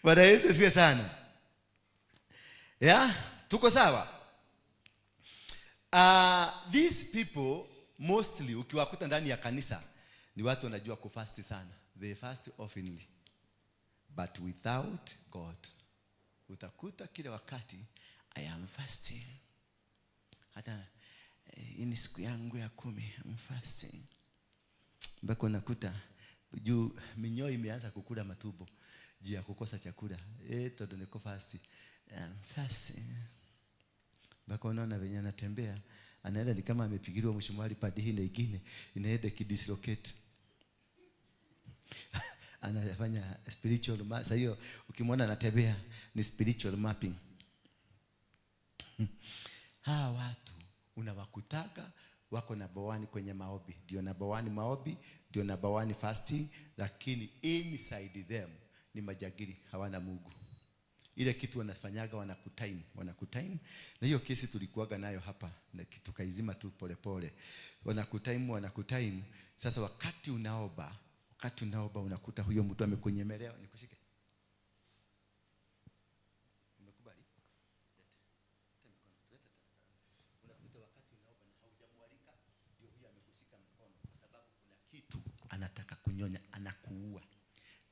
Bwana Yesu asifiwe sana. Yeah, tuko sawa? These people mostly ukiwakuta ndani ya kanisa ni watu wanajua kufast sana. They fast oftenly, but without God. Utakuta kila wakati I am fasting. Hata hii ni siku yangu ya 10, I'm fasting. Mpaka unakuta juu minyoo imeanza kukula matumbo juu ya kukosa chakula. Todo niko fasting. I'm fasting. Mpaka unaona venye anatembea, anaenda ni kama amepigiliwa msumari padi hii na ingine inaenda kidislocate. Anafanya spiritual sasa hiyo ukimwona anatembea ni spiritual mapping. Hawa watu unawakutaka wako number 1 kwenye maombi, ndio number 1 maombi, ndio number 1 fasting, lakini inside them ni majagiri, hawana Mungu. Ile kitu wanafanyaga, wanakutime. Na hiyo kesi tulikuwaga nayo hapa na tukaizima tu polepole. Wanakutime. Sasa wakati unaomba unakuta huyo mtu amekunyemelea. Nikushike. Umekubali? Leta mikono. Leta. Unakuta wakati unaomba na haujamwalika anakunyonya, anakuua.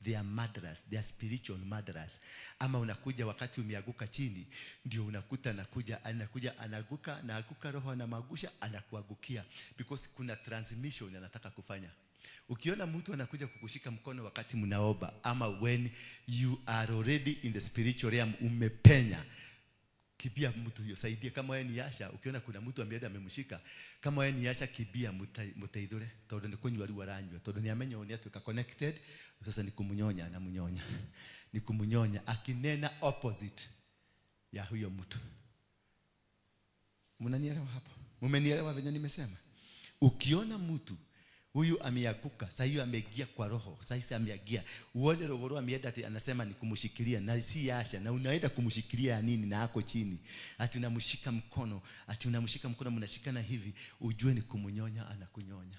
They are murderers, they are spiritual murderers. Ama unakuja wakati umeanguka chini, ndio unakuta anakuja, anakuja, anaanguka, anaanguka, roho anamwangusha, anakuangukia, because kuna transmission anataka kufanya. Ukiona mtu anakuja kukushika mkono wakati mnaomba, ama when you are already in the spiritual realm, umepenya, kimbia mtu huyo, saidia. Kama wewe ni usher, ukiona kuna mtu ameenda amemshika, kama wewe ni usher, kimbia muteithũre, tondũ nĩ kũnyua rĩu aranyua, tondũ nĩ amenya ũyũ nĩ atuĩka connected. Sasa ni kumnyonya, anamnyonya, ni kumnyonya, akinena opposite ya huyo mtu. Mnanielewa hapo? Mumenielewa venye nimesema? Ukiona mtu huyu ameanguka, sasa hiyo ameingia kwa roho, sasa hivi ameingia. Uone roho ameenda ati anasema ni kumshikilia na si usher, na unaenda kumshikilia ya nini na ako chini? Ati unamshika mkono, ati unamshika mkono, mnashikana hivi, ujue ni kumnyonya, anakunyonya.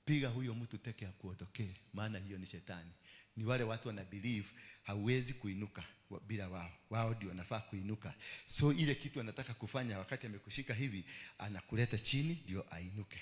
Piga huyo mtu teke ya kuondokee, maana hiyo ni shetani. Ni wale watu wana believe hauwezi kuinuka bila wao. Wao ndio wanafaa kuinuka. So ile kitu anataka kufanya wakati amekushika hivi, anakuleta chini ndio ainuke.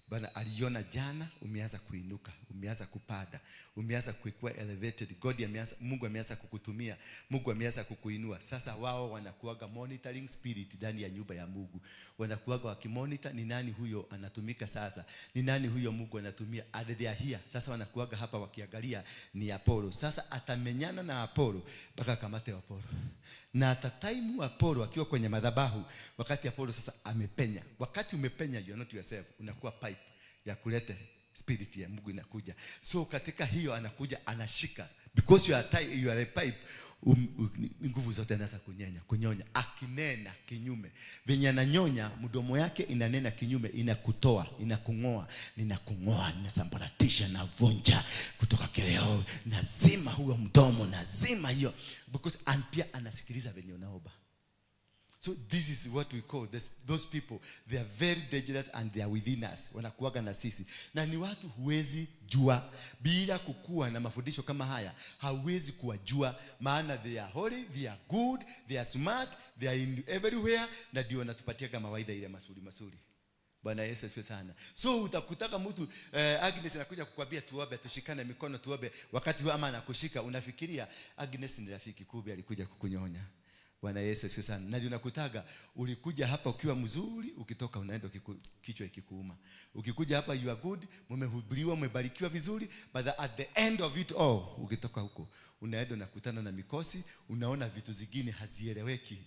Bana aliona jana umeanza kuinuka, umeanza kupanda, umeanza kuikuwa elevated. God ameanza, Mungu ameanza kukutumia, Mungu ameanza kukuinua. Sasa wao wanakuaga monitoring spirit ndani ya nyumba ya Mungu. Wanakuaga wakimonitor ni nani huyo anatumika sasa, ni nani huyo Mungu anatumia. And they are here. Sasa wanakuaga hapa wakiangalia ni Apollo. Sasa atamenyana na Apollo mpaka kamate Apollo. Na atataimu Apollo akiwa kwenye madhabahu, wakati Apollo sasa amepenya. Wakati umepenya, you are not yourself, unakuwa pipe ya kuleta spirit ya Mungu inakuja. So katika hiyo anakuja anashika, because you are a pipe, nguvu zote anaanza kunyenya, kunyonya, akinena kinyume. Venye ananyonya, mdomo yake inanena kinyume, inakutoa, inakung'oa, ninakung'oa, ninasambaratisha, navunja kutoka kileo, nazima huo mdomo, nazima hiyo, because and pia anasikiliza venye unaomba. So this is what we call this, those people, they are very dangerous and they are within us. Wanakuwaga na sisi. Na ni watu huwezi jua bila kukua na mafundisho kama haya, hauwezi kuwajua, maana they are holy, they are good, they are smart, they are in everywhere, na ndio wanatupatia mawaidha ile mazuri mazuri. Bwana Yesu asifiwe sana. So utakutaka mtu Agnes anakuja kukwambia tuombe, tushikane mikono tuombe, wakati huo ama anakushika unafikiria Agnes ni rafiki, kumbe alikuja kukunyonya. Bwana Yesu asifiwe sana. Na ndio nakutaga ulikuja hapa ukiwa mzuri, ukitoka unaenda kichwa ikikuuma. Ukikuja hapa you are good, mmehubiriwa, mmebarikiwa vizuri, but at the end of it all ukitoka huko unaenda unakutana na mikosi, unaona vitu zingine hazieleweki.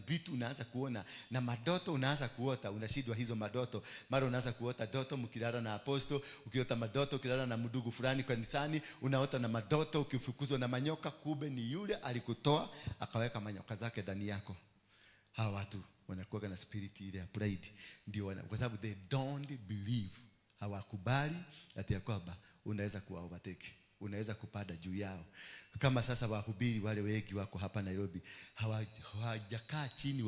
Vitu unaanza kuona na madoto unaanza kuota, unashindwa hizo madoto. Mara unaanza kuota doto mkilala na aposto, ukiota madoto ukilala na mdugu fulani kanisani, unaota na madoto ukifukuzwa na manyoka, kumbe ni yule alikutoa akaweka manyoka zake ndani yako. Hawa watu wanakuwa na spirit ile ya pride, ndio kwa sababu they don't believe, hawakubali ati ya kwamba unaweza kuwa overtake, unaweza kupanda juu yao. Kama sasa wahubiri wale wengi wako hapa Nairobi hawajakaa chini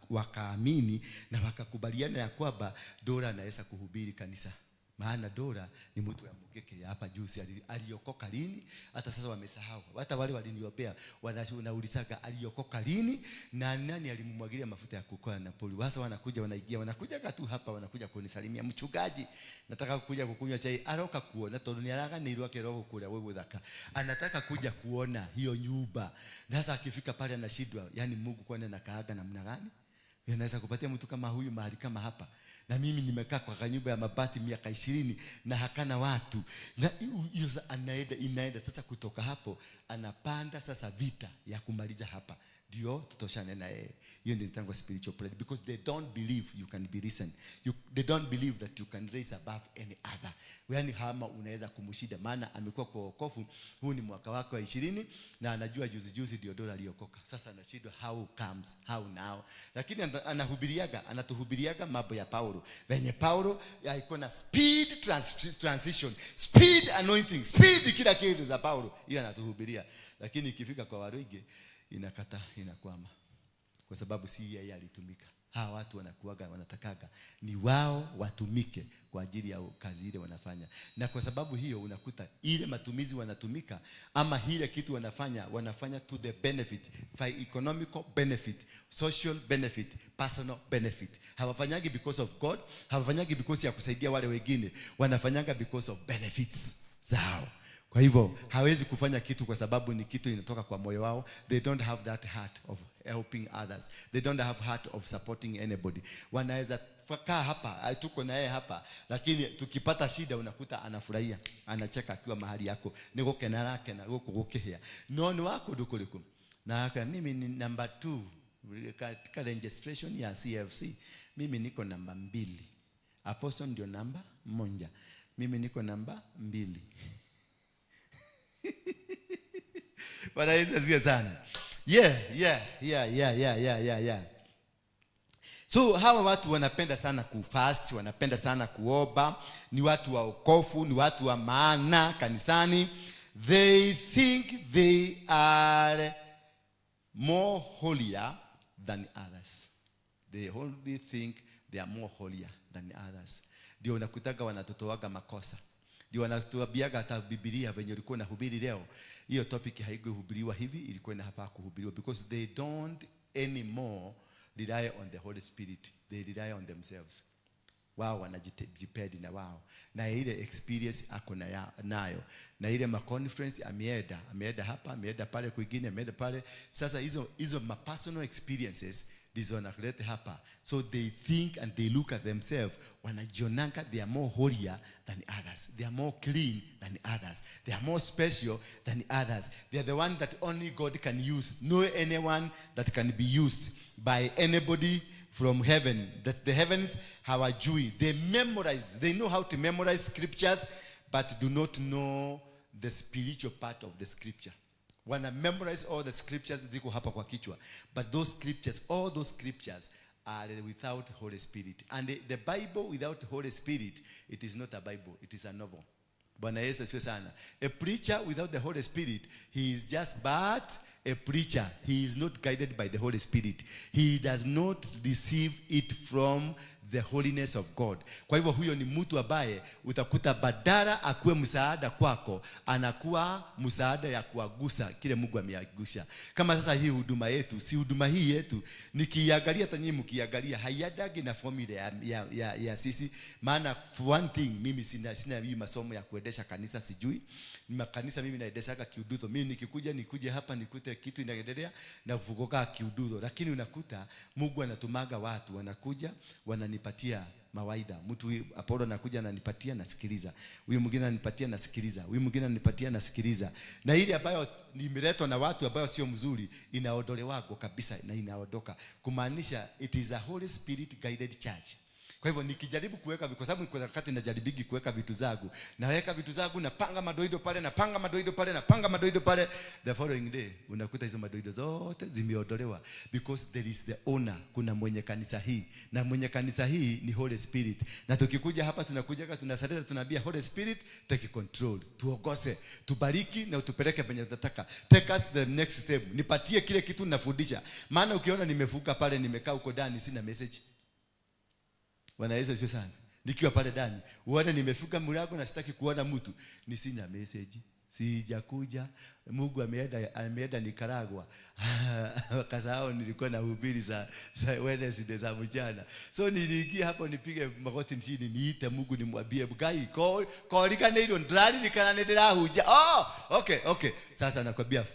wakaamini na wakakubaliana ya kwamba Dora anaweza kuhubiri kanisa. Maana Dora ni mtu ya mkeke ya hapa juzi, aliokoka lini? Hata sasa wamesahau. Hata wale waliniombea wanaulizaga aliokoka lini na nani alimumwagilia mafuta ya kukoa na poli. Sasa wanakuja wanaingia, wanakuja tu hapa, wanakuja kunisalimia, mchungaji, nataka kuja kukunywa chai. Aroka kuona tondu ni araganirwo akĩrwo kũrĩa gwĩ gũthaka. Anataka kuja kuona hiyo nyumba. Na sasa akifika pale anashindwa, yani Mungu kwani anakaaga namna gani? Yanaweza kupatia mtu kama huyu mahali kama hapa. Na mimi nimekaa kwa kanyumba ya mabati miaka 20 na hakana watu. Na hiyo sasa anaenda, inaenda sasa kutoka hapo anapanda sasa vita ya kumaliza hapa. Ndio tutoshane na yeye. Hiyo ndio inaitwa spiritual pride, because they don't believe you can be risen. They don't believe that you can raise above any other. Yaani hama unaweza kumshinda, maana amekuwa kwa wokovu, huu ni mwaka wake wa 20 na anajua juzi juzi ndio Dora aliokoka. Sasa anashindwa how comes, how now. Lakini anatuhubiriaga mambo ya Paulo. Venye Paulo alikuwa na speed transition, speed anointing, speed kila kitu za Paulo. Hiyo anatuhubiria. Lakini ikifika kwa Waruige inakata, inakwama. Kwa sababu si yeye alitumika. Hawa watu wanakuaga, wanatakaga ni wao watumike kwa ajili ya kazi ile wanafanya. Na kwa sababu hiyo unakuta ile matumizi wanatumika ama ile kitu wanafanya, wanafanya to the benefit, for economical benefit, social benefit, personal benefit. Hawafanyagi because of God, hawafanyagi because ya kusaidia wale wengine, wanafanyaga because of benefits. zao. Kwa hivyo hawezi kufanya kitu kwa sababu ni kitu inatoka kwa moyo wao. They don't have that heart of helping others. They don't have heart of supporting anybody. Wanaweza kaa hapa, tuko na yeye hapa, lakini tukipata shida unakuta anafurahia, anacheka akiwa mahali yako. Nĩ gũkena arakena gũkũ gũkĩhĩa. No nĩ wa kũndũ kũrĩkũ? Na aka mimi ni number 2 katika registration ya CFC. Mimi niko namba 2. Apostle ndio namba 1. Mimi niko namba 2. Bwana Yesu asifiwe sana. Yeah. So hawa watu wanapenda sana kufast, wanapenda sana kuomba, ni watu wa wokovu, ni watu wa maana kanisani. They think they are more holier than others. They only think they are more holier than others. Ndio unakutaga wanatotoaga makosa. Ndio wanatuambiaga hata Biblia venye ulikuwa unahubiri leo, hiyo topic haikuhubiriwa hivi, ilikuwa inafaa kuhubiriwa, because they don't anymore rely on the Holy Spirit, they rely on themselves. Wao wanajipedi na wao, na ile experience ako nayo, na ile ma conference ameenda hapa, ameenda pale kwingine, ameenda pale. Sasa hizo ma personal experiences ndizo wanakuleta hapa. So they think and they look at themselves, wanajionanga they are more holier than others, they are more clean than others, they are more special than others, they are the one that only God can use, no anyone that can be used by anybody from heaven, that the heavens hawajui. They memorize, they know how to memorize scriptures, but do not know the spiritual part of the scripture. Wana memorize all the scriptures ziko hapa kwa kichwa, but those scriptures, all those scriptures are without Holy Spirit. And the Bible without Holy Spirit, it is not a Bible, it is a novel. Bwana Yesu asifiwe sana. A preacher without the Holy Spirit, he is just but a preacher. He is not guided by the Holy Spirit. He does not receive it from the holiness of God. Kwa hivyo huyo ni mtu ambaye utakuta badala akuwe msaada kwako, anakuwa msaada ya kuagusa kile Mungu ameagusha. Kama sasa hii huduma yetu, si huduma hii yetu, nikiangalia hata nyinyi mkiangalia, haiendagi na formula ya sisi. Maana for one thing, mimi sina hii masomo ya kuendesha kanisa, sijui. Ni makanisa mimi naendeshaga kiudutho. Mimi nikikuja nikuje hapa nikute kitu inaendelea na kuvugoka kiudutho. Lakini unakuta Mungu anatumaga watu wanakuja wananipatia mawaidha. Mtu huyu Apollo anakuja ananipatia, nasikiliza. Huyu mwingine ananipatia, nasikiliza. Huyu mwingine ananipatia, nasikiliza. Na ile ambayo nimeletwa na watu ambayo sio mzuri inaondolewa kabisa na inaondoka. Kumaanisha it is a Holy Spirit guided church. Kwa hivyo nikijaribu kuweka, kwa sababu kuna wakati najaribigi kuweka vitu zangu, naweka vitu zangu, napanga madoido pale, napanga madoido pale, napanga madoido pale, the following day unakuta hizo madoido zote zimeondolewa, because there is the owner, kuna mwenye kanisa hii, na mwenye kanisa hii ni Holy Spirit. Na tukikuja hapa tunakuja tunasalia, tunaambia Holy Spirit take control, tuogose, tubariki na utupeleke penye tunataka, take us to the next step, nipatie kile kitu ninafundisha. Maana ukiona nimevuka pale, nimekaa huko ndani, sina message. Bwana Yesu asifiwe sana. Nikiwa pale ndani, uone nimefika mlango na sitaki kuona mtu, ni sina message. Sijakuja. Mungu ameenda Nicaragua. Kasahau nilikuwa nahubiri za Wednesday za mchana. So niliingia hapo nipige magoti chini niite Mungu nimwambie Ngai korikanĩirwo ndĩraririkana nĩ ndĩrahunja. Oh, okay. Sasa nakwambia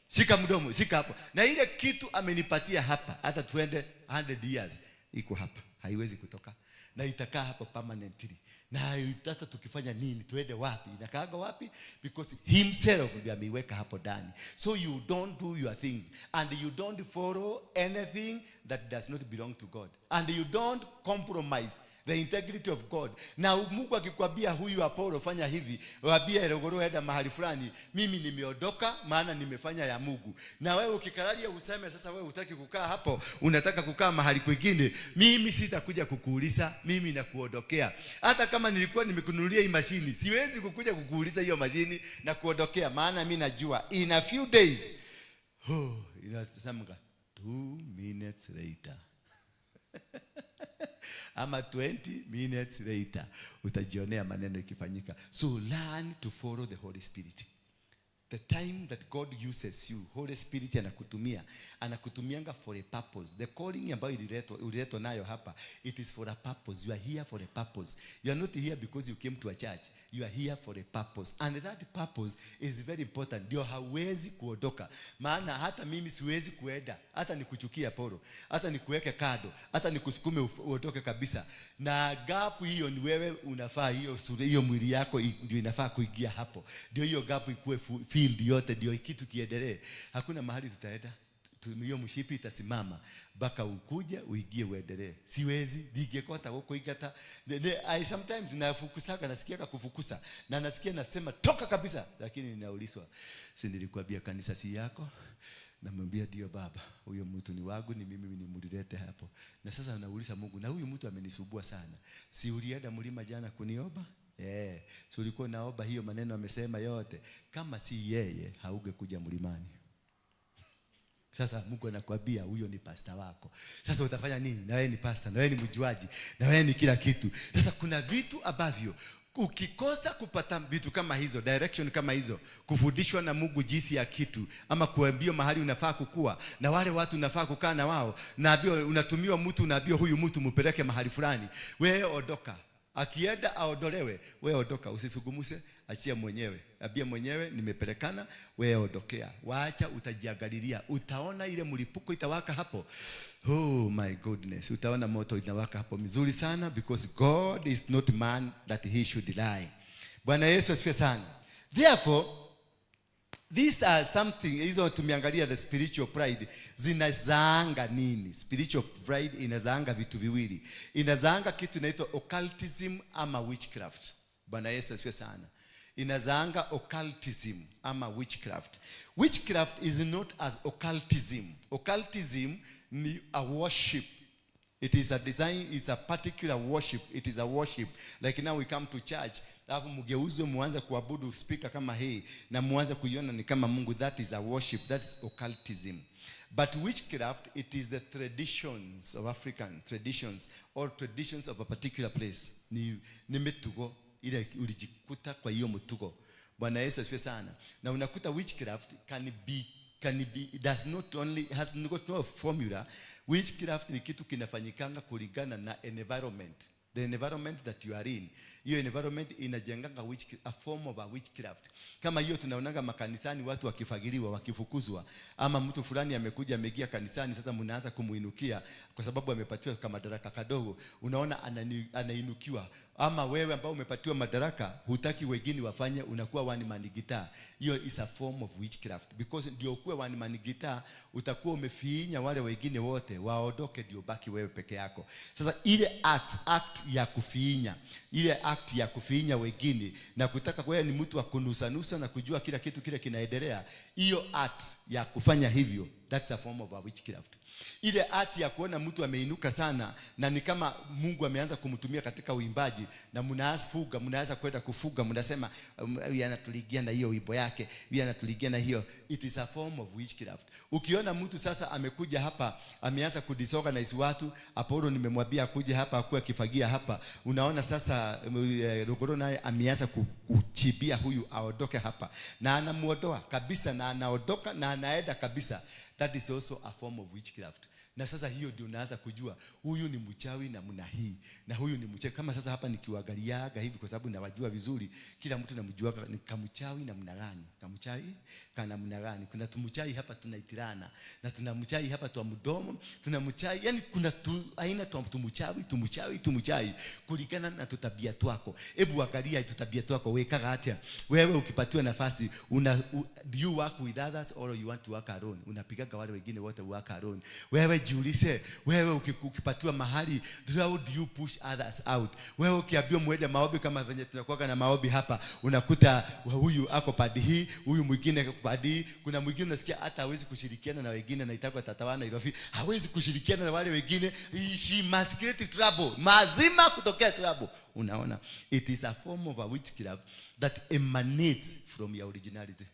shika mdomo, shika hapo. Na ile kitu amenipatia hapa, hata tuende 100 years iko hapa, haiwezi kutoka. Na itakaa hapo permanently. Na hata tukifanya nini, tuende wapi, inakaaga wapi? Because himself ndiye ameiweka hapo ndani. So you don't do your things and you don't follow anything that does not belong to God. And you don't compromise the integrity of God. Na Mungu akikwambia huyu Apollo fanya hivi, waambie Erogoro enda mahali fulani, mimi nimeondoka maana nimefanya ya Mungu. Na wewe ukikalalia useme sasa wewe hutaki kukaa hapo, unataka kukaa mahali kwingine, mimi sitakuja kukuuliza, mimi nakuondokea. Hata kama nilikuwa nimekununulia hii mashini, siwezi kukuja kukuuliza hiyo mashini na kuondokea, maana mimi najua in a few days, oh, inasemanga 2 minutes later. Ama 20 minutes later utajionea maneno ikifanyika. So learn to follow the Holy Spirit. The time that God uses you, Holy Spirit anakutumia, anakutumianga for a purpose. The calling ambayo uliletwa nayo hapa, it is for a purpose. You are here for a purpose. You are not here because you came to a church. You are here for a purpose, and that purpose is very important. Ndio hauwezi kuondoka, maana hata mimi siwezi kuenda, hata nikuchukia poro, hata nikuweke kado, hata nikusukume uondoke kabisa. Na gap hiyo ni wewe unafaa, hiyo sura, hiyo mwili yako ndio inafaa kuingia hapo, ndio hiyo gap ikuwe filled yote, ndio kitu kiendelee. Hakuna mahali tutaenda, hiyo mshipi itasimama mpaka ukuje uingie uendelee. Siwezi ningekota gukuingata. I sometimes nafukusaga, nasikiaga kufukusa na nasikia nasema toka kabisa, lakini ninaulizwa, si nilikwambia kanisa si yako? Namwambia ndio baba, huyo mtu ni wangu, ni mimi nimlete hapo. Na sasa nauliza Mungu, na huyu mtu amenisumbua sana, si ulienda mlima jana kuniomba? Si ulikuwa naomba hiyo maneno amesema yote? Kama si yeye haungekuja mlimani. Sasa Mungu anakuambia huyo ni pasta wako. Sasa utafanya nini? Na wewe ni pasta, na wewe ni mjuaji, na wewe ni kila kitu. Sasa kuna vitu ambavyo ukikosa kupata vitu kama hizo, direction kama hizo, kufundishwa na Mungu jinsi ya kitu, ama kuambiwa mahali unafaa kukua na wale watu unafaa kukaa na wao, naambiwa unatumiwa mtu, unaambiwa huyu mtu mpeleke mahali fulani, wewe ondoka. Akienda aondolewe, wewe ondoka, usisugumuse, achia mwenyewe. Ambia mwenyewe nimepelekana, wewe ondokea. Waacha, utajiangalilia. Utaona ile mlipuko itawaka hapo. Oh my goodness, utaona moto inawaka hapo mizuri sana, because God is not man that he should lie. Bwana Yesu asifiwe sana. Therefore, these are something, hizo tumeangalia the spiritual pride zinazaanga nini? Spiritual pride inazaanga vitu viwili. Inazaanga kitu inaitwa occultism ama witchcraft. Bwana Yesu asifiwe sana. Inazaanga occultism ama witchcraft. Witchcraft is not as occultism. Occultism ni a worship. It is a design, it's a particular worship. It is a worship. Like now we come to church, alafu mgeuzwe muanze kuabudu speaker kama hii na muanze kuiona ni kama Mungu. That is a worship. That is occultism. But witchcraft, it is the traditions of African traditions or traditions of a particular place. Ni mitugo ile ulijikuta kwa hiyo mtugo. Bwana Yesu asifiwe sana. Na unakuta witchcraft can be, it does not only has got no formula. Witchcraft ni kitu kinafanyikanga kulingana na environment, the environment that you are in. Hiyo environment inajenganga a form of a witchcraft. Kama hiyo tunaonaga makanisani watu wakifagiliwa, wakifukuzwa, ama mtu fulani amekuja ameingia kanisani, sasa mnaanza kumuinukia kwa sababu amepatiwa kama madaraka kadogo, unaona anainukiwa. Ama wewe ambao umepatiwa madaraka hutaki wengine wafanye, unakuwa one man guitar. Hiyo is a form of witchcraft, because ndio ukuwe one man guitar utakuwa umefinya wale wengine wote waondoke, ndio baki wewe peke yako. Sasa ile act ya kufinya, ile act ya kufinya wengine na kutaka wewe ni mtu wa kunusanusa na kujua kila kitu kile kinaendelea, hiyo art ya kufanya hivyo, that's a form of a witchcraft. Ile art ya kuona mtu ameinuka sana na ni kama Mungu ameanza kumtumia katika uimbaji na mnafuga, mnaanza kwenda kufuga, mnasema huyu anatuligia na hiyo wimbo yake, huyu anatuligia na hiyo, it is a form of witchcraft. Ukiona mtu sasa amekuja hapa ameanza kudisorganize watu, Apollo nimemwambia akuje hapa akuwe akifagia hapa, unaona sasa Rogoro naye ameanza kuchibia huyu aondoke hapa, na anamuondoa kabisa, na anaondoka na anaenda kabisa. That is also a form of witchcraft. Na sasa hiyo ndio unaanza kujua huyu ni mchawi namna hii na huyu ni mchawi. Kama sasa hapa nikiwaangaliaga hivi, kwa sababu nawajua vizuri, kila mtu namjua ni kamchawi namna gani, kamchawi kana namna gani. Kuna tumchawi hapa tunaitirana, na tuna mchawi hapa twa mdomo, tuna mchawi, yani kuna tu, aina twa tumchawi, tumchawi, tumchawi kulingana na tutabia twako. Hebu angalia tutabia twako, wekaga atia wewe ukipatiwa nafasi do you work with others or you want to work alone? Unapigaga wale wengine wote work alone. Wewe jiulize, wewe ukipatiwa mahali, how do you push others out? Wewe ukiambiwa muende maombi kama venye tunakuwa na maombi hapa, unakuta huyu ako padi hii, huyu mwingine ako padi hii, kuna mwingine unasikia hata hawezi kushirikiana na wengine, na itakuwa tatawana Irobi, hawezi kushirikiana na wale wengine, she must create trouble, mazima kutokea trouble. Unaona, it is a form of a witchcraft that emanates from your originality.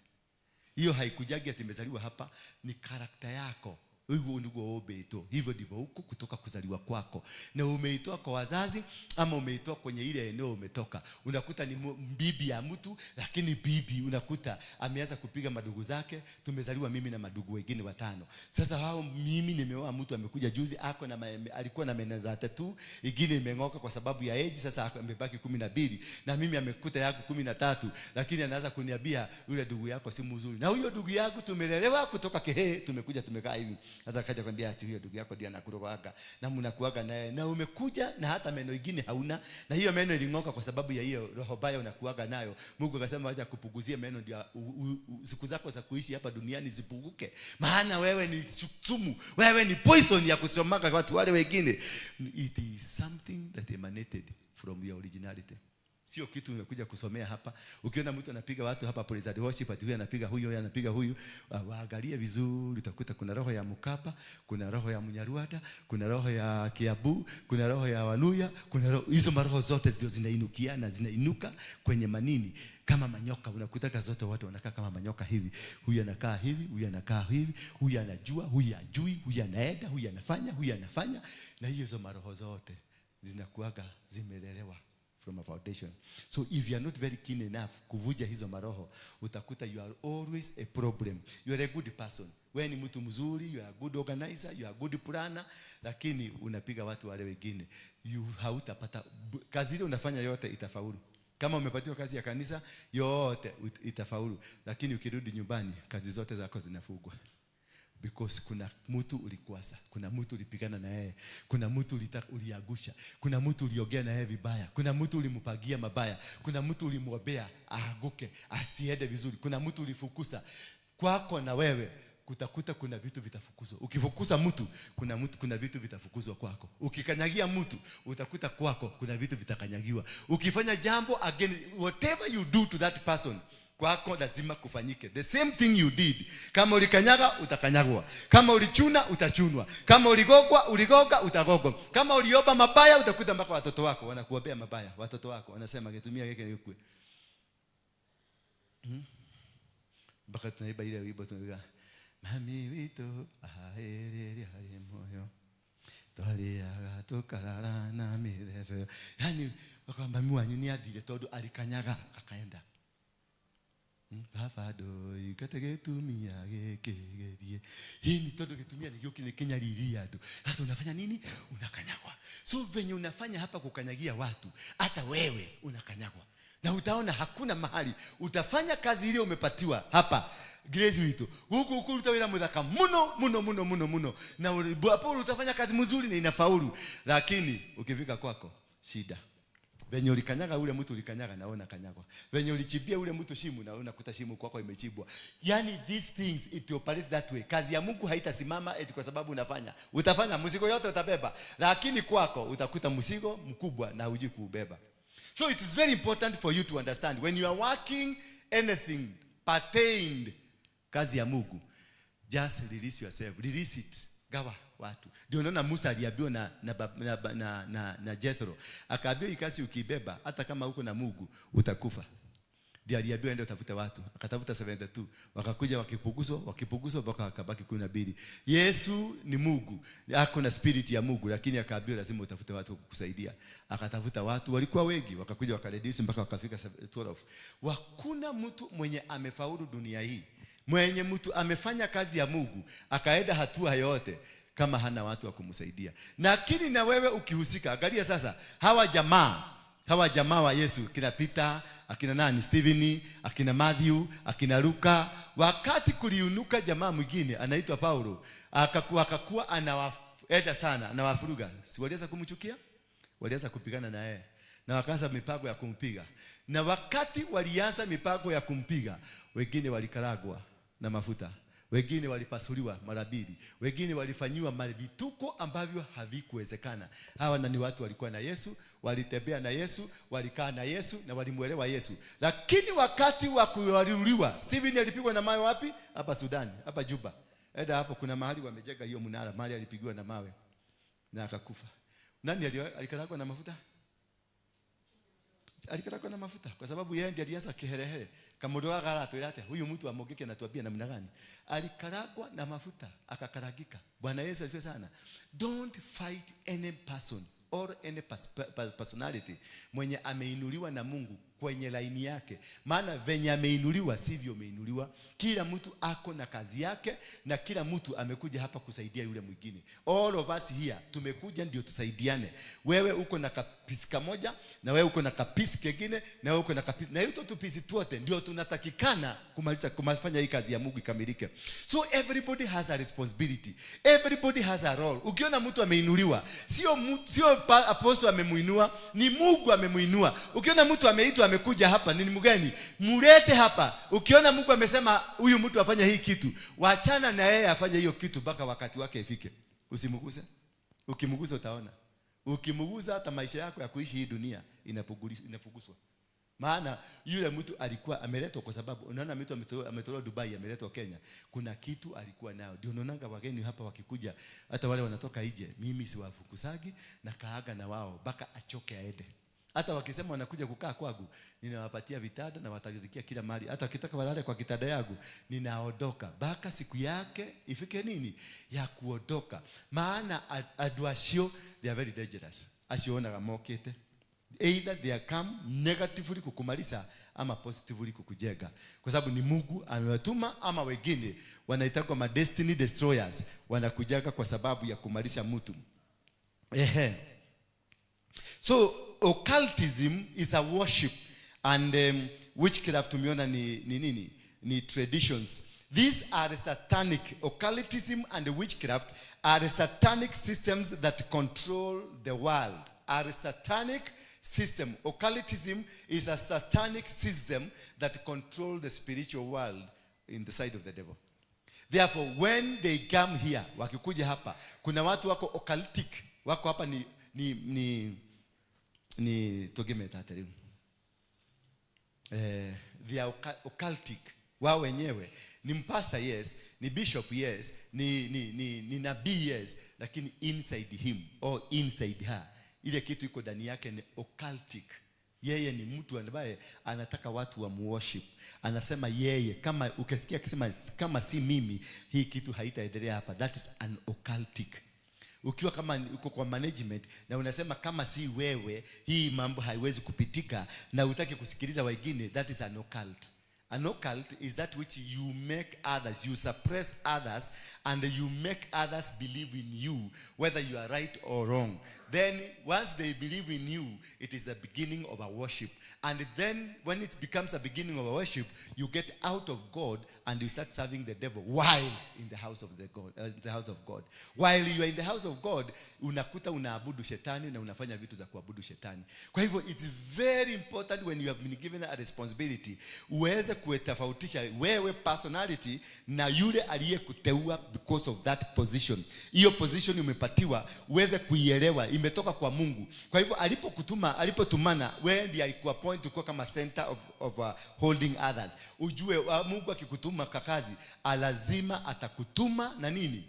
Hiyo haikujagi ati imezaliwa hapa, ni character yako. Hivyo ndivyo umeitwa, hivyo ndivyo huko kutoka kuzaliwa kwako, na umeitoa kwa wazazi ama umeitoa kwenye ile eneo umetoka. Unakuta ni bibi ya mtu, lakini bibi unakuta ameanza kupiga madugu zake. Tumezaliwa mimi na madugu wengine watano. Sasa hao, mimi nimeoa mtu amekuja juzi, ako na alikuwa na meno 3, ingine imeng'oka kwa sababu ya age, sasa amebaki 12, na mimi amekuta yako 13, lakini anaanza kuniambia yule ndugu yako si mzuri, na huyo ndugu yangu tumelelewa kutoka Kehe, tumekuja tumekaa hivi. Sasa akaja kwambia ati huyo ndugu yako ndiye anakurogaga na mnakuaga naye, na umekuja na hata meno ingine hauna, na hiyo meno iling'oka kwa sababu ya hiyo roho baya unakuaga nayo. Mungu akasema acha kupuguzie meno ndio siku zako za kuishi hapa duniani zipunguke, maana wewe ni sumu, wewe ni poison ya kusomaga watu wale wengine. It is something that emanated from your originality. Sio kitu umekuja kusomea hapa. Ukiona mtu anapiga watu hapa praise and worship, ati huyu anapiga huyu, huyu anapiga huyu, waangalie vizuri, utakuta kuna roho ya Mkapa, kuna roho ya Mnyarwanda, kuna roho ya Kiabu, kuna roho ya Waluya, kuna roho, hizo maroho zote ndio zinainukiana, zinainuka kwenye manini kama manyoka. Unakutaka zote watu wanakaa kama manyoka hivi, huyu anakaa hivi, huyu anakaa hivi, huyu anajua, huyu ajui, huyu anaenda, huyu anafanya, huyu anafanya, na hizo maroho zote zinakuaga zimelelewa from a foundation. So if you are not very keen enough kuvuja hizo maroho, utakuta you are always a problem. You are a good person. Wewe ni mtu mzuri, you are a good organizer, you are a good planner, lakini unapiga watu wale wengine. You hautapata kazi ile unafanya yote itafaulu. Kama umepatiwa kazi ya kanisa yote itafaulu, lakini ukirudi nyumbani kazi zote zako zinafugwa. Because kuna mtu ulikwasa, kuna mtu ulipigana na yeye, kuna mtu uliagusha, kuna mtu uliongea na yeye vibaya, kuna mtu ulimpangia mabaya, kuna mtu ulimwombea aanguke asiende vizuri, kuna mtu ulifukusa. Kwako na wewe kutakuta kuna vitu vitafukuzwa. Ukifukuza mtu, kuna vitu vitafukuzwa kwako. Ukikanyagia mtu, utakuta kwako kuna vitu vitakanyagiwa. Ukifanya jambo again, whatever you do to that person, kwako lazima kufanyike. The same thing you did. Kama ulikanyaga, utakanyagwa. Kama ulichuna, utachunwa. Kama uligogwa, uligoga, utagogwa. Kama uliomba mabaya, utakuta mpaka watoto wako wanakuombea mabaya. Watoto wako wanasema kitumia keke nikue. Mpaka tunaiba ile wimbo tunaimba, mami wito aherere hari moyo twariaga tukarara na mithebe. Yani wakwamba mami wanyu ni athire tondu alikanyaga akaenda. Baba ndũingate gĩtumia gĩkĩ gĩthiĩ. Hii ni tondu gĩtumia nĩgĩo kĩnyariria andũ. Sasa unafanya nini? Unakanyagwa. So venye unafanya hapa kukanyagia watu, hata wewe unakanyagwa. Na utaona hakuna mahali utafanya kazi ile umepatiwa hapa Grace witu. Huku huku utawira muthaka muno muno muno muno muno. Na hapo utafanya kazi mzuri na inafaulu. Lakini ukifika kwako shida. Venye ulikanyaga ule mtu ulikanyaga na wewe unakanyagwa. Venye ulichibia ule mtu shimo na wewe unakuta shimo kwako imechibwa. Yani these things it operates that way. Kazi ya Mungu haitasimama eti kwa sababu unafanya. Utafanya mzigo yote utabeba, lakini kwako utakuta mzigo mkubwa na hujui kuubeba. So it is very important for you to understand when you are working anything pertained kazi ya Mungu, just release yourself, release it. Gawa watu. Ndio unaona Musa aliambiwa na Jethro. Akaambiwa hii kazi ukibeba hata kama uko na Mungu utakufa. Ndio aliambiwa ende utafute watu. Akatafuta 72. Wakakuja wakipuguzwa, wakipuguzwa mpaka wakabaki 12. Yesu ni Mungu. Ako na spirit ya Mungu, lakini akaambiwa lazima utafute watu kukusaidia. Akatafuta watu, walikuwa wengi, wakakuja wakareduce mpaka wakafika 12. Hakuna mtu mwenye amefaulu dunia hii. Mwenye mtu amefanya kazi ya Mungu akaenda hatua yote kama hana watu wa kumsaidia. Lakini na wewe ukihusika, angalia sasa hawa jamaa wa Yesu, kina Peter, akina nani, Stephen, akina Matthew, akina Luka, wakati kuliunuka jamaa mwingine anaitwa Paulo, akakuwa anawaenda sana, anawafuruga. Si walianza kumchukia? Walianza kupigana na yeye. Na wakaanza mipango ya kumpiga. Na wakati walianza mipango ya kumpiga, wengine walikaragwa na mafuta. Wengine walipasuliwa mara mbili. Wengine walifanyiwa vituko ambavyo havikuwezekana. Hawa ni watu walikuwa na Yesu, walitembea na Yesu, walikaa na Yesu na walimuelewa Yesu. Lakini wakati wa kuuliwa, Stephen alipigwa na mawe wapi? Hapa Sudan, hapa Juba. Enda hapo kuna mahali wamejenga hiyo mnara, mahali alipigwa na mawe na akakufa. Nani alikaragwa na mafuta? Alikarangwa na mafuta kwa sababu yeye ndiye alianza kiherehere. Kamundu gaka aratwira atia, huyu mtu wa Mungiki anatuambia namna gani? Alikarangwa na mafuta akakarangika. Bwana Yesu asifiwe sana. Don't fight any person or any personality mwenye ameinuliwa na Mungu kwenye laini yake, maana venye ameinuliwa sivyo umeinuliwa. Kila mtu ako na kazi yake na kila mtu amekuja hapa kusaidia yule mwingine. All of us here tumekuja ndio tusaidiane. Wewe uko na kapiece kamoja na wewe uko na kapiece kengine na wewe uko na kapiece na hiyo tupiece tuote ndio tunatakikana kumaliza kumafanya hii kazi ya Mungu ikamilike. So everybody has a responsibility, everybody has a role. Ukiona mtu ameinuliwa, sio apostle amemuinua, ni Mungu amemuinua. Ukiona mtu ameitwa, amekuja hapa, ni mgeni, mulete hapa. Ukiona Mungu amesema huyu mtu afanye hii kitu, wachana na yeye afanye hiyo kitu mpaka wakati wake ifike. Usimguse. Ukimgusa utaona. Ukimgusa, hata maisha yako ya kuishi hii dunia inapuguswa. Maana yule mtu alikuwa ameletwa kwa sababu unaona mtu ametolewa Dubai, ameletwa Kenya. Kuna kitu alikuwa nayo. Ndio unaonanga wageni hapa wakikuja, hata wale wanatoka nje, mimi siwafukusagi na kaaga na wao mpaka achoke aende. Hata wakisema wanakuja kukaa kwangu, ninawapatia vitanda na watazikia kila mahali. Hata wakitaka walale kwa kitanda yangu, ninaondoka mpaka siku yake ifike nini ya kuondoka. Maana andũ acio, they are very dangerous. Acio onaga mokĩte, either they are come negatively kukumaliza ama positively kukujenga, kwa sababu ni Mungu amewatuma, ama wengine wanaitwa ma destiny destroyers, wanakujaga kwa sababu ya kumalisha mtu. Ehe. So occultism is a worship and witchcraft tumeona ni nini? Ni traditions. These are satanic. Occultism and witchcraft are satanic systems that control the world. Are satanic system. Occultism is a satanic system that control the spiritual world in the side of the devil. Therefore, when they come here, wakikuja hapa, kuna watu wako occultic, wako hapa ni tũngĩmeta atĩa rĩu? They are occultic. Wao wenyewe ni mpasta, yes, ni bishop, yes, ni nabii, yes, lakini inside him or inside her, ile kitu iko ndani yake ni occultic. Yeye ni mtu ambaye anataka watu wa worship. Anasema yeye, kama ukisikia akisema, "Kama si mimi hii kitu haitaendelea hapa," that is an occultic. Ukiwa kama uko kwa management na unasema kama si wewe hii mambo haiwezi kupitika na utaki kusikiliza wengine, that is an occult. An occult is that which you make others, you suppress others and you make others believe in you, whether you are right or wrong. Then once they believe in you, it is the beginning of a worship. And then when it becomes a beginning of a worship, you get out of God and you start serving the devil while in the house of the God, in the house of God. While you are in the house of God, unakuta unaabudu shetani na unafanya vitu za kuabudu shetani. Kwa hivyo it's very important, when you have been given a responsibility, uweze kuetofautisha wewe personality na yule aliyekuteua because of that position. Hiyo position umepatiwa, uweze kuielewa imetoka kwa Mungu. Kwa hivyo alipokutuma, alipotumana, wewe ndiye alikuappoint kuwa kama center of holding others. Ujue Mungu akikutuma kwa kazi, lazima atakutuma na nini?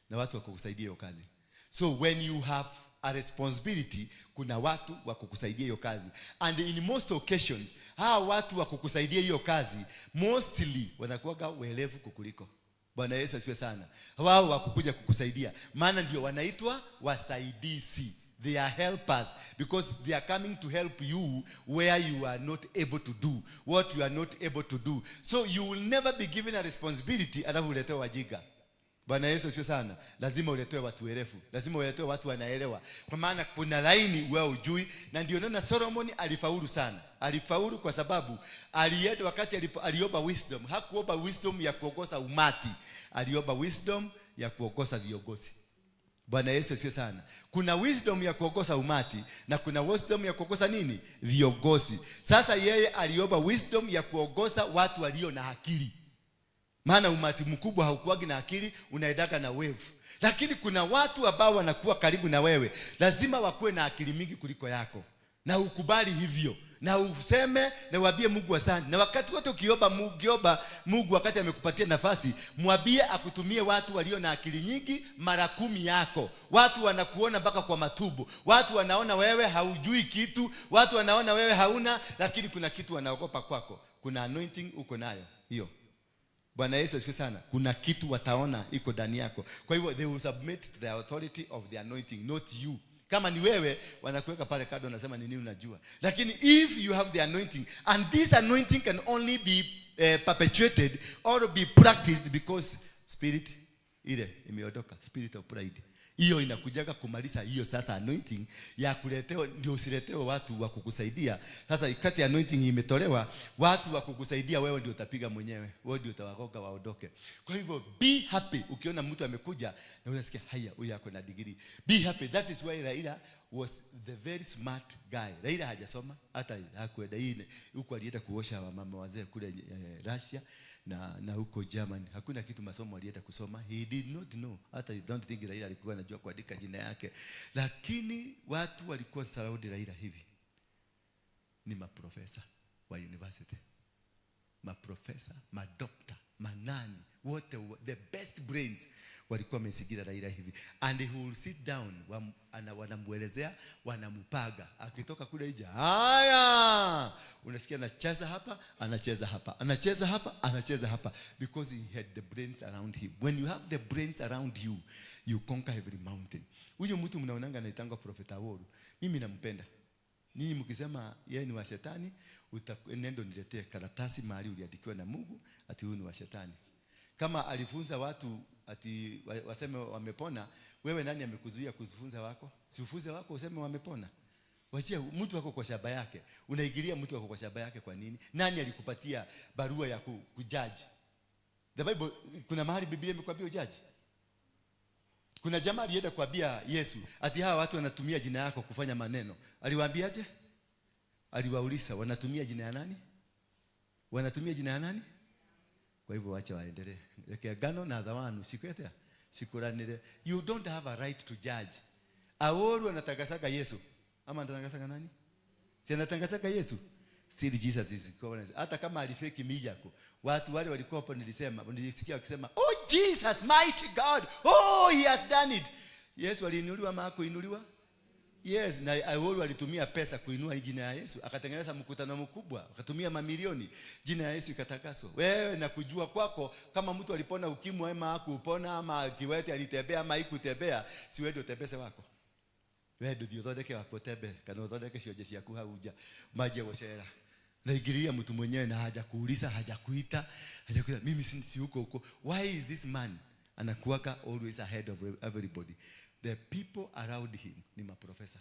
Na watu wa kukusaidia hiyo kazi. So when you have a responsibility, kuna watu wa kukusaidia hiyo kazi. And in most occasions, hawa watu wa kukusaidia hiyo kazi mostly wanakuwaga werevu kukuliko. Bwana Yesu asifiwe sana. Wao wa kukuja kukusaidia, maana ndio wanaitwa wasaidizi. They are helpers because they are coming to help you where you are not able to do what you are not able to do. So you will never be given a responsibility alafu uletewe wajinga. Bwana Yesu asifiwe sana. Lazima uletewe watu werevu, lazima uletewe watu wanaelewa, kwa maana kuna laini wewe ujui. Na ndio naona Solomon alifaulu sana. Alifaulu kwa sababu alienda wakati aliomba wisdom, hakuomba wisdom ya kuongoza umati, aliomba wisdom ya kuongoza viongozi. Bwana Yesu asifiwe sana. Kuna wisdom ya kuongoza umati na kuna wisdom ya kuongoza nini? Viongozi. Sasa yeye aliomba wisdom ya kuongoza watu walio na akili. Maana umati mkubwa haukuwagi na akili, unaendaga na wave. Lakini kuna watu ambao wanakuwa karibu na wewe, lazima wakuwe na akili mingi kuliko yako, na ukubali hivyo. Na Na useme na uambie Mungu asante. Na wakati wote ukiomba Mungu wakati amekupatia nafasi, mwambie akutumie watu walio na akili nyingi mara 10 yako. Watu wanakuona mpaka kwa matubu. Watu wanaona wewe haujui kitu, watu wanaona wewe hauna, lakini kuna kitu wanaogopa kwako. Kuna anointing uko nayo hiyo. Bwana Yesu asifiwe sana. Kuna kitu wataona iko ndani yako. Kwa hivyo they will submit to the authority of the anointing, not you. Kama ni wewe wanakuweka pale kando, wanasema ni nini unajua. Lakini if you have the anointing, and this anointing can only be perpetuated or be practiced because spirit ile imeondoka, spirit of pride. Hiyo inakujaga kumaliza hiyo sasa anointing ya kuletewa, ndio usiletewe watu wa kukusaidia. Sasa ikati anointing imetolewa, watu wa kukusaidia wewe ndio utapiga mwenyewe, wewe ndio utawagoga waondoke. Kwa hivyo be happy ukiona mtu amekuja na unasikia haya, huyu ako na degree. Be happy. That is why Raila was the very smart guy. Raila hajasoma, hata hakuenda hii huko, alienda kuosha wamama wazee kule Russia na huko Germany. Hakuna kitu masomo alienda kusoma. He did not know. Hata I don't think Raila alikuwa anajua kuandika jina yake. Lakini watu walikuwa surround Raila hivi. Ni maprofesa wa university. Maprofesa, madokta, manani, wote the best brains walikuwa wamesingira Raila hivi. And he will sit down, wanamuelezea, wanamupaga. Akitoka kule nje, haya, unasikia anacheza hapa, anacheza hapa, anacheza hapa, anacheza hapa, because he had the brains around him. When you have the brains around you, you conquer every mountain. Huyo mtu mnaonanga anaitangwa Prophet Aworu. Mimi nampenda. Ninyi mkisema yeye ni wa shetani, nendo niletee karatasi mahali uliandikiwa na Mungu ati huyu ni wa shetani. Kama alifunza watu ati waseme wamepona, wewe nani amekuzuia kufunza wako? Si ufunze wako useme wamepona. Wachia mtu wako kwa shamba yake. Unaingilia mtu wako kwa shamba yake kwa nini? Nani alikupatia barua ya kujudge? The Bible, kuna mahali Biblia imekwambia ujudge? Kuna jamaa alienda kuambia Yesu ati hawa watu wanatumia jina yako kufanya maneno. Aliwaambiaje? Aliwauliza wanatumia jina ya nani? Wanatumia jina ya nani? Kwa hivyo wacha waendelee. Leke agano na dhawanu sikwetea. Sikuranire. You don't have a right to judge. Aworu anatangazaga Yesu. Ama anatangazaga nani? Si anatangazaga Yesu? Still Jesus is covenant. Hata kama alifeki miracle. Watu wale walikuwa hapo, nilisikia wakisema, "Oh Jesus, mighty God. Oh, he has done it." Yesu aliinuliwa ama hakuinuliwa? Yes, na Aworu alitumia pesa kuinua jina ya Yesu, akatengeneza mkutano mkubwa, akatumia mamilioni, jina ya Yesu ikatakaswa. Wewe na kujua kwako kama mtu alipona ukimwi ama hakupona, ama kiwete alitembea ama haikutembea, si wewe ndio utembeze wako. Wewe ndio uthondeke wako tembe, kana uthondeke cionje ciaku hau nja, maji ya gũcera. Naingilia mtu mwenyewe na hajakuuliza, hajakuita, hajakuita. Mimi si huko huko. Why is this man anakuwaka always ahead of everybody? The people around him ni maprofesa.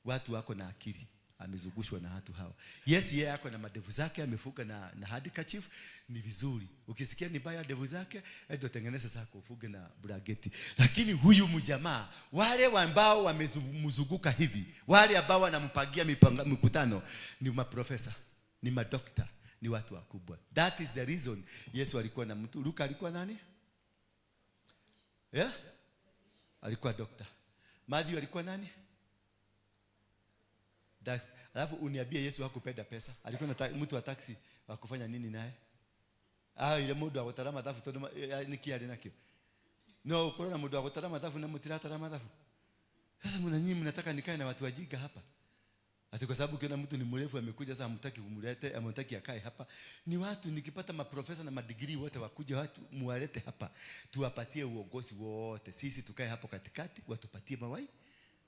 Watu wako na akili. Amezungushwa na watu hao. Yes, yeye ako na madevu zake, amefuka na handkerchief, ni vizuri. Ukisikia ni baya devu zake, ndio tengeneza sasa ufuge na brageti. Lakini huyu mjamaa, wale ambao wamemzunguka hivi, wale ambao wanampangia mikutano ni maprofesa, ni madokta, ni watu wakubwa. That is the reason Yesu alikuwa na mtu. Luka alikuwa nani? Yeah? Alikuwa dokta. Matthew alikuwa nani? Alafu uniambie Yesu hakupenda pesa. Alikuwa na mtu wa taxi wa kufanya nini naye? Ile mundu wa gutara mathabu tondu niki ari nakio. No, ukorwo na mundu wa gutara mathabu na mutiratara mathabu. Sasa mna nyinyi mnataka nikae na watu wajinga hapa? Ati kwa sababu ukiona mtu ni mrefu amekuja sasa hamtaki kumlete, hamtaki akae hapa. Ni watu nikipata maprofesa na madigrii wote wakuja, watu muwalete hapa. Tuwapatie uongozi wote. Sisi tukae hapo katikati, watupatie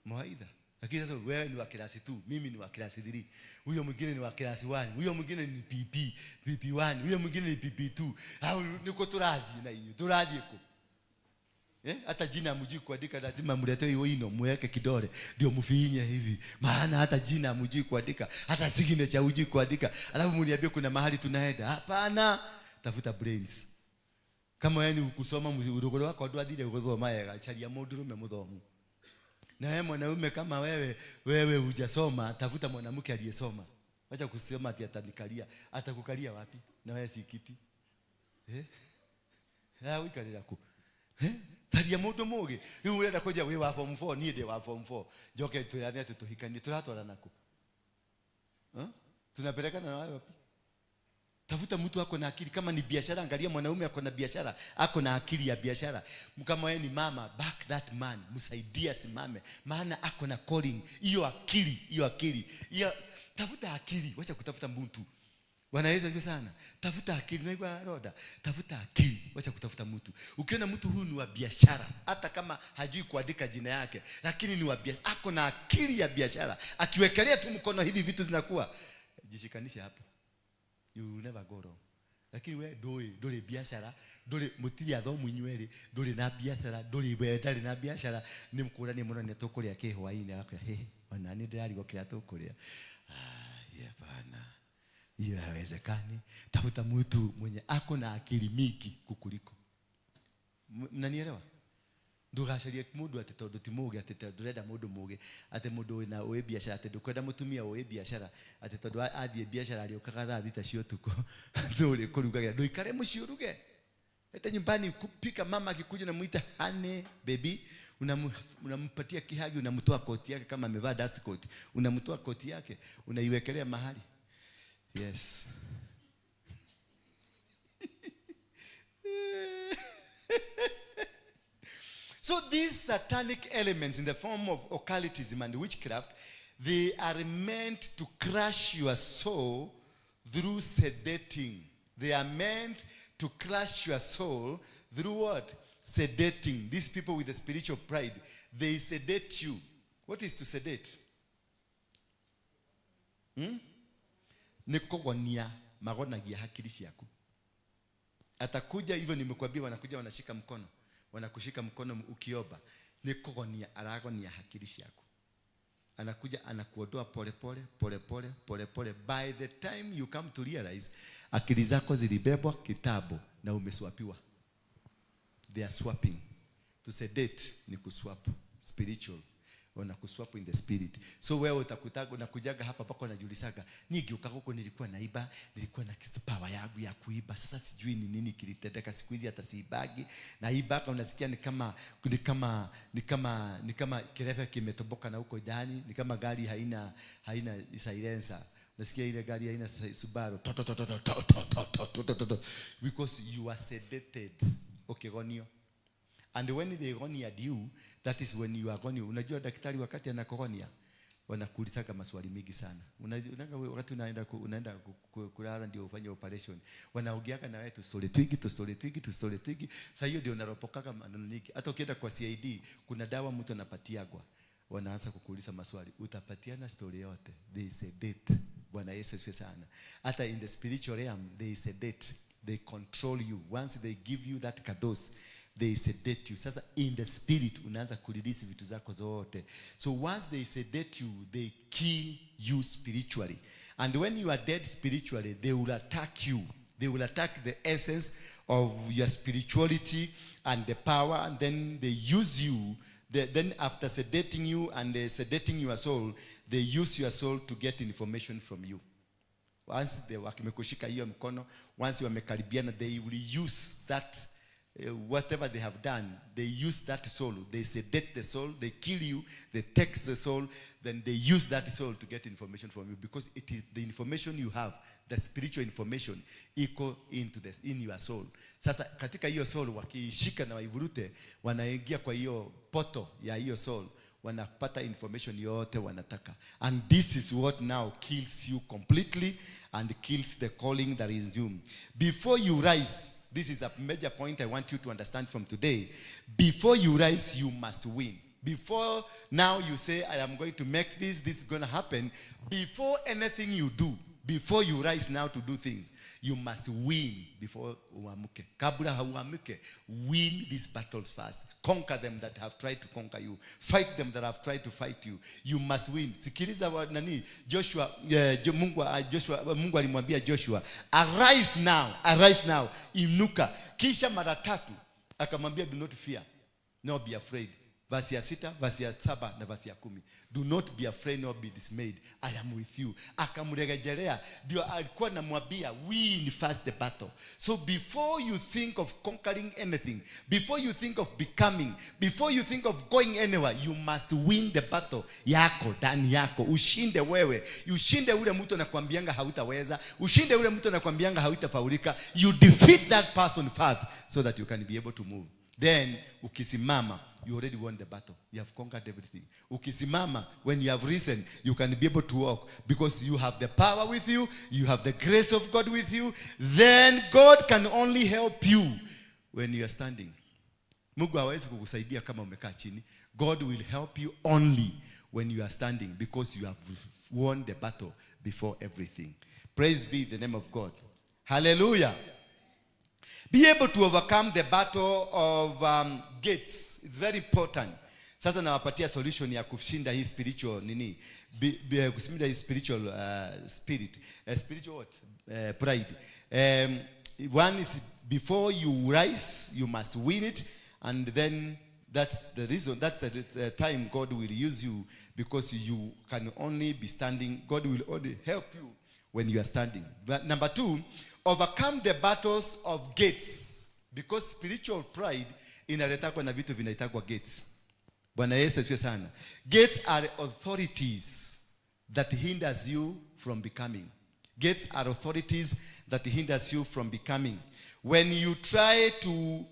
mawaidha. Lakini sasa wewe ni wa klasi 2, mimi ni wa klasi 3. Huyo mwingine ni wa klasi 1, huyo mwingine ni PP1, huyo mwingine ni PP2. Hao niko turathi na inyu, turathi ko. Hata jina hamjui kuandika, lazima mletee hiyo ino, muweke kidole ndio mfinye hivi. Maana hata jina hamjui kuandika, hata signature hujui kuandika. Alafu mniambie kuna mahali tunaenda. Hapana, tafuta brains. Kama wewe ni ukusoma urugoro wako ndu athire guthoma wega, caria mundu rume muthomu. Na wewe mwanaume kama wewe hujasoma, tafuta mwanamke aliyesoma. Acha kusema ati atanikalia. Atakukalia wapi? Na wewe si kiti. Wikarira ku. Taria mundu mugi. Riu urenda kuja wi wa form 4, nie ndi wa form 4. Njoke twirane ati tuhikanie, turatwarana ku. Huh? Tunapelekana na wewe wapi? Tafuta mtu ako na akili. Kama ni biashara, angalia mwanaume ako na biashara, ako na akili ya biashara. Kama wewe ni mama, back that man, msaidie asimame, maana ako na calling. Hiyo akili, hiyo akili, hiyo, tafuta akili, wacha kutafuta mtu. Bwana Yesu asifiwe sana. Tafuta akili, naigua roda. Tafuta akili, wacha kutafuta mtu. Ukiona mtu huyu ni wa biashara, hata kama hajui kuandika jina yake, lakini ni wa biashara, ako na akili ya biashara. Akiwekelea tu mkono hivi vitu zinakuwa. Jishikanishe hapo. You will never go wrong. Lakini we ndũĩ, ndũrĩ biashara, ndũrĩ mũtirĩ athomu inyuerĩ, ndũrĩ na biashara, ndũrĩ we ndarĩ na biashara, nĩ mũkũrania mũno nĩ tũkũrĩa kĩ hwaĩ-inĩ, agakwĩra he ona nĩ ndĩrarigwo kĩrĩa tũkũrĩa. Ah, yeah, bana, hiyo haiwezekani. Tafuta mtu mwenye ako na akili mingi kukuliko. Mnanielewa? Ndugacarie mundu ati tondu ti mugi, ati tondu ndurenda mundu mugi, ati mundu wina ui biashara, ati ndukwenda mutumia ui biashara, ati tondu athie biashara ariukaga thaa 6 cia utuku nduri kurugagira. Nduikare mucii uruge, ete nyumbani kupika. Mama akikuja namuita honey, baby, unampatia kihagi, unamtoa koti yake kama amevaa dust coat, unamtoa koti yake, unaiwekelea mahali. Yes. So these satanic elements in the form of occultism and witchcraft, they are meant to crush your soul through sedating. They are meant to crush your soul through what? Sedating. These people with the spiritual pride, they sedate you. What is to sedate? Nĩ kũgonia magonagia hakiri ciaku. Atakuja hivyo, nimekuambia, wanakuja wanashika mkono, wanakushika mkono ukiomba. Nĩ kũgonia aragonia hakiri ciaku. Anakuja anakuondoa pole pole pole pole pole pole. By the time you come to realize, akili zako zilibebwa kitambo na umeswapiwa. They are swapping. To sedate ni kuswap spiritual. Wanakuswap in the spirit. So wewe utakutaga unakujaga hapa pako unajiulizaga, nigeuka huko nilikuwa naiba, nilikuwa na power yangu ya kuiba. Sasa sijui ni nini kilitendeka siku hizi hata siibagi. Naiba unasikia ni kama kirefe kimetoboka na huko ndani, ni kama gari haina silencer. Unasikia ile gari haina Subaru. To, to, to, to, to, to, to, to, to, to, to, to. Because you are sedated. Ukigonio. And when they goniad you, that is when you are gone. Unajua daktari wakati anakugonia, wanakuulizaga maswali mingi sana. Unajua wakati unaenda kulala ndio ufanye operation, wanaongeaga na wewe tu story twingi, tu story twingi, tu story twingi. Sasa hiyo ndio unaropokaga maneno nyingi. Hata ukienda kwa CID, kuna dawa mtu anapatiagwa. Wanaanza kukuuliza maswali, utapatiana story yote. There is a date. Bwana Yesu asifiwe sana. Hata in the spiritual realm there is a date. They control you. Once they give you that dose, they sedate you. Sasa in the spirit unaanza kurelease vitu zako zote. So once they sedate you, they kill you spiritually. And when you are dead spiritually, they will attack you. They will attack the essence of your spirituality and the power, and then they use you. Then after sedating you and sedating your soul, they use your soul to get information from you. Once they wamekushika hiyo mkono, once wamekaribiana, they will use that whatever they have done, they use that soul. They sedate the soul, they kill you, they take the soul, then they use that soul to get information from you, because it is the information you have, the spiritual information, iko into this, in your soul. Sasa katika hiyo soul wakiishika na waivurute, wanaingia kwa hiyo portal ya hiyo soul, wanapata information yote wanataka. And this is what now kills you completely and kills the calling that is you. Before you rise, this is a major point I want you to understand from today. Before you rise, you must win. Before now you say, "I am going to make this, this is going to happen." Before anything you do, before you rise now to do things, you must win before uamuke. Kabla hauamuke, win these battles first. Conquer them that have tried to conquer you. Fight them that have tried to fight you. You must win. Sikiliza nani Joshua, Mungu, Joshua, Mungu alimwambia Joshua, "Arise now, arise now, inuka." Kisha mara tatu akamwambia, "Do not fear, nor be afraid." Verse ya 6, verse ya 7 na verse ya 10. Do not be afraid nor be dismayed. I am with you. Akamrejelea, ndio alikuwa namwambia win first the battle. So before you think of conquering anything, before you think of becoming, before you think of going anywhere, you must win the battle yako ndani yako. Ushinde wewe, ushinde ule mtu anakuambianga hautaweza, ushinde ule mtu anakuambianga hautafaulika. You defeat that person first so that you can be able to move. Then ukisimama, you already won the battle. You have conquered everything. Ukisimama, when you have risen, you can be able to walk because you have the power with you, you have the grace of God with you. Then God can only help you when you are standing. Mungu hawezi kukusaidia kama umekaa chini. God will help you only when you are standing because you have won the battle before everything. Praise be the name of God. Hallelujah. Be able to overcome the battle of gates. It's very important. Sasa nawapatia solution ya kushinda hii spiritual nini? Kushinda hii spiritual spirit. Spiritual what? Pride. One is before you rise, you must win it, and then that's the reason, that's the time God will use you, because you can only be standing. God will only help you when you are standing. But number two, overcome the battles of gates, because spiritual pride inaletagwa na vitu vinaitagwa gates. Bwana Yesu asifiwe sana. Gates are authorities that hinders you from becoming. Gates are authorities that hinders you from becoming. When you try to,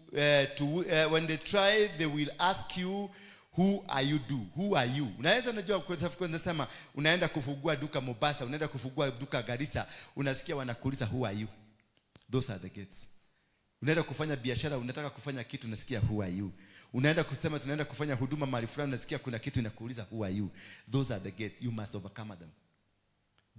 when they try, they will ask you, "Who are you do? Who are you?" Unaweza, unajua, kwa sema unaenda kufungua duka Mombasa, unaenda kufungua duka Garissa, unasikia wanakuuliza, "Who are you?" Those are the gates. Unaenda kufanya biashara, unataka kufanya kitu, unasikia, "Who are you?" Unaenda kusema tunaenda kufanya huduma mahali fulani, unasikia kuna kitu inakuuliza, "Who are you?" Those are the gates. You must overcome them.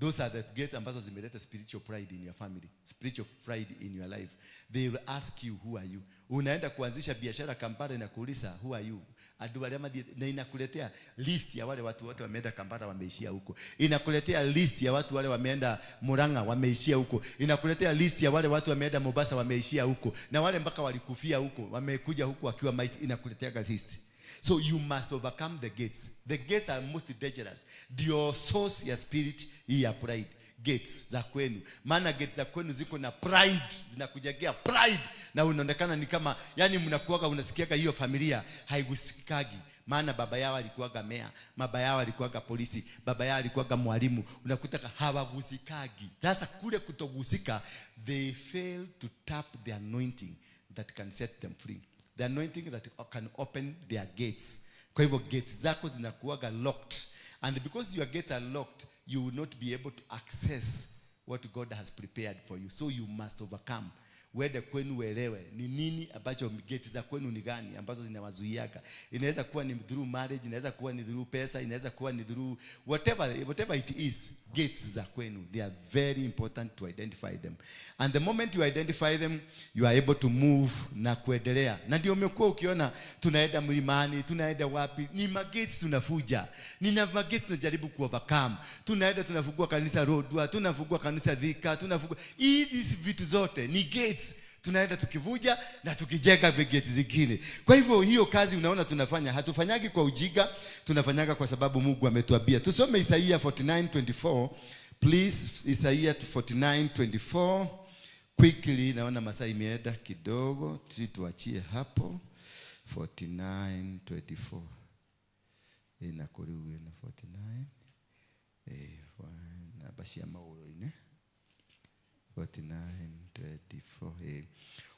Those are the gates ambazo zimeleta spiritual pride in your family, spiritual pride in your life. They will ask you, "Who are you?" Unaenda kuanzisha biashara Kampala, inakuuliza, "Who are you?" Andu arĩa mathiĩte, na inakuletea list ya wale watu wote wameenda Kampala wameishia huko. Inakuletea list ya watu wale wameenda Murang'a wameishia huko. Inakuletea list ya wale watu wameenda Mombasa wameishia huko. Na wale mpaka walikufia huko, wamekuja huko wakiwa maiti, inakuletea list. So you must overcome the gates. The gates are most dangerous. Ndio source ya spirit hii ya pride. Gates za kwenu. Maana gates za kwenu ziko na pride, zinakujengea pride na unaonekana ni kama, yani, mnakuwaga, unasikiaga hiyo familia haigusikagi. Maana baba yao alikuwaga meya, baba yao alikuwaga polisi, baba yao alikuwaga mwalimu, unakuta hawagusikagi. Sasa kule kutogusika, they fail to tap the anointing that can set them free, the anointing that can open their gates. Kwa hivyo gates zako zinakuwaga locked, and because your gates are locked, you will not be able to access what God has prepared for you. So you must overcome. Uende kwenu uelewe ni nini ambacho, gate za kwenu ni gani ambazo zinawazuiaga. Inaweza kuwa ni through marriage, inaweza kuwa ni through pesa, inaweza kuwa ni through whatever it is. Gates za kwenu, they are very important to identify them, and the moment you identify them, you are able to move na kuendelea. Na ndio umekuwa ukiona tunaenda mlimani, tunaenda wapi, ni magates tunafuja, ni na magates tunajaribu kuovercome. Tunaenda tunafungua kanisa Lodwar, tunafungua kanisa Thika, tunafungua hizi vitu zote ni gates tunaenda tukivuja na tukijenga gates zingine. Kwa hivyo hiyo kazi unaona tunafanya, hatufanyagi kwa ujiga, tunafanyaga kwa sababu Mungu ametuambia. Tusome Isaia 49:24, please. Isaia 49:24 quickly, naona masaa imeenda kidogo, tuachie hapo 49:24. Inakoriwe na 49 namba cia magũrũ-inĩ 49:24.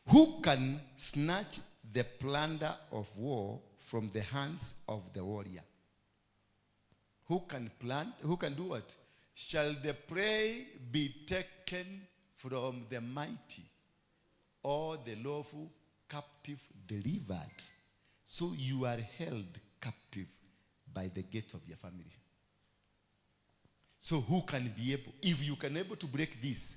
Who can snatch the plunder of war from the hands of the warrior? Who can plan? Who can do what? Shall the prey be taken from the mighty, or the lawful captive delivered? So you are held captive by the gate of your family. So who can be able? If you can able to break this,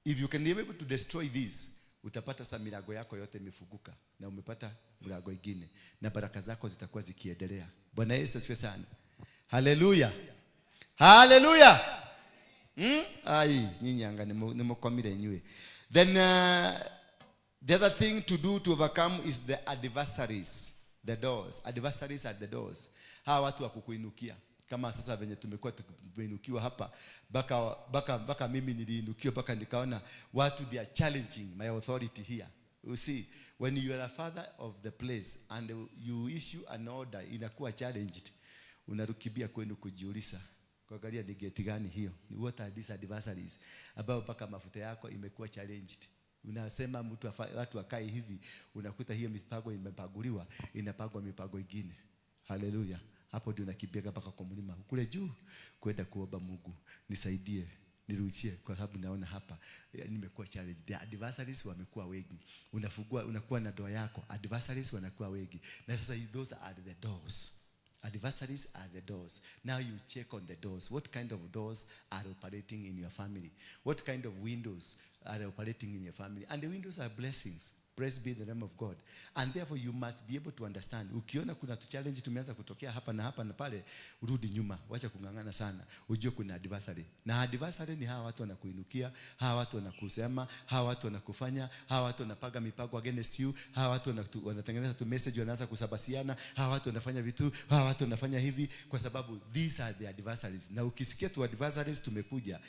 if you can be able to destroy this, utapata sa milango yako yote imefunguka na umepata mlango ingine na baraka zako zitakuwa zikiendelea. Bwana Yesu asifiwe sana. Haleluya. Haleluya. Ai, nyinyi anga nimukomire inyuĩ. Then the other thing to do to overcome is the adversaries. The doors, adversaries at the doors. Hawa watu wa kukuinukia. Kama sasa venye tumekuwa tumeinukiwa hapa, baka mimi niliinukiwa baka nikaona watu they are challenging my authority here. You see, when you are a father of the place and you issue an order, inakuwa challenged. Unarukibia kwenu kujiuliza, kuangalia ni geti gani hiyo? What are these adversaries? Ambao mpaka mafuta yako imekuwa challenged. Unasema watu wakae hivi, unakuta hiyo mipango imepaguliwa, inapangwa mipango ingine. Haleluya. Hapo ndio nakimbia mpaka kwa mlima kule juu kwenda kuomba Mungu, nisaidie, niruhusie, kwa sababu naona hapa nimekuwa challenged. The adversaries wamekuwa wengi. Unafungua, unakuwa na doa yako, adversaries wanakuwa wengi. Na sasa those are the doors. Adversaries are the doors. Now you check on the doors. What kind of doors are operating in your family? What kind of windows are operating in your family? And the windows are blessings. Praise be the name of God. And therefore you must be able to understand. Ukiona kuna challenge tumeanza kutokea hapa na hapa na pale, urudi nyuma, wacha kung'ang'ana sana. Ujue kuna adversary. Na adversary ni hawa watu wanakuinukia, hawa watu wanakusema, hawa watu wanakufanya, hawa watu wanapaga mipango against you, hawa watu wanatengeneza tu message, wanaanza kusabasiana, hawa watu wanafanya vitu, hawa watu wanafanya hivi, kwa sababu these are the adversaries. Na ukisikia tu adversaries tumekuja,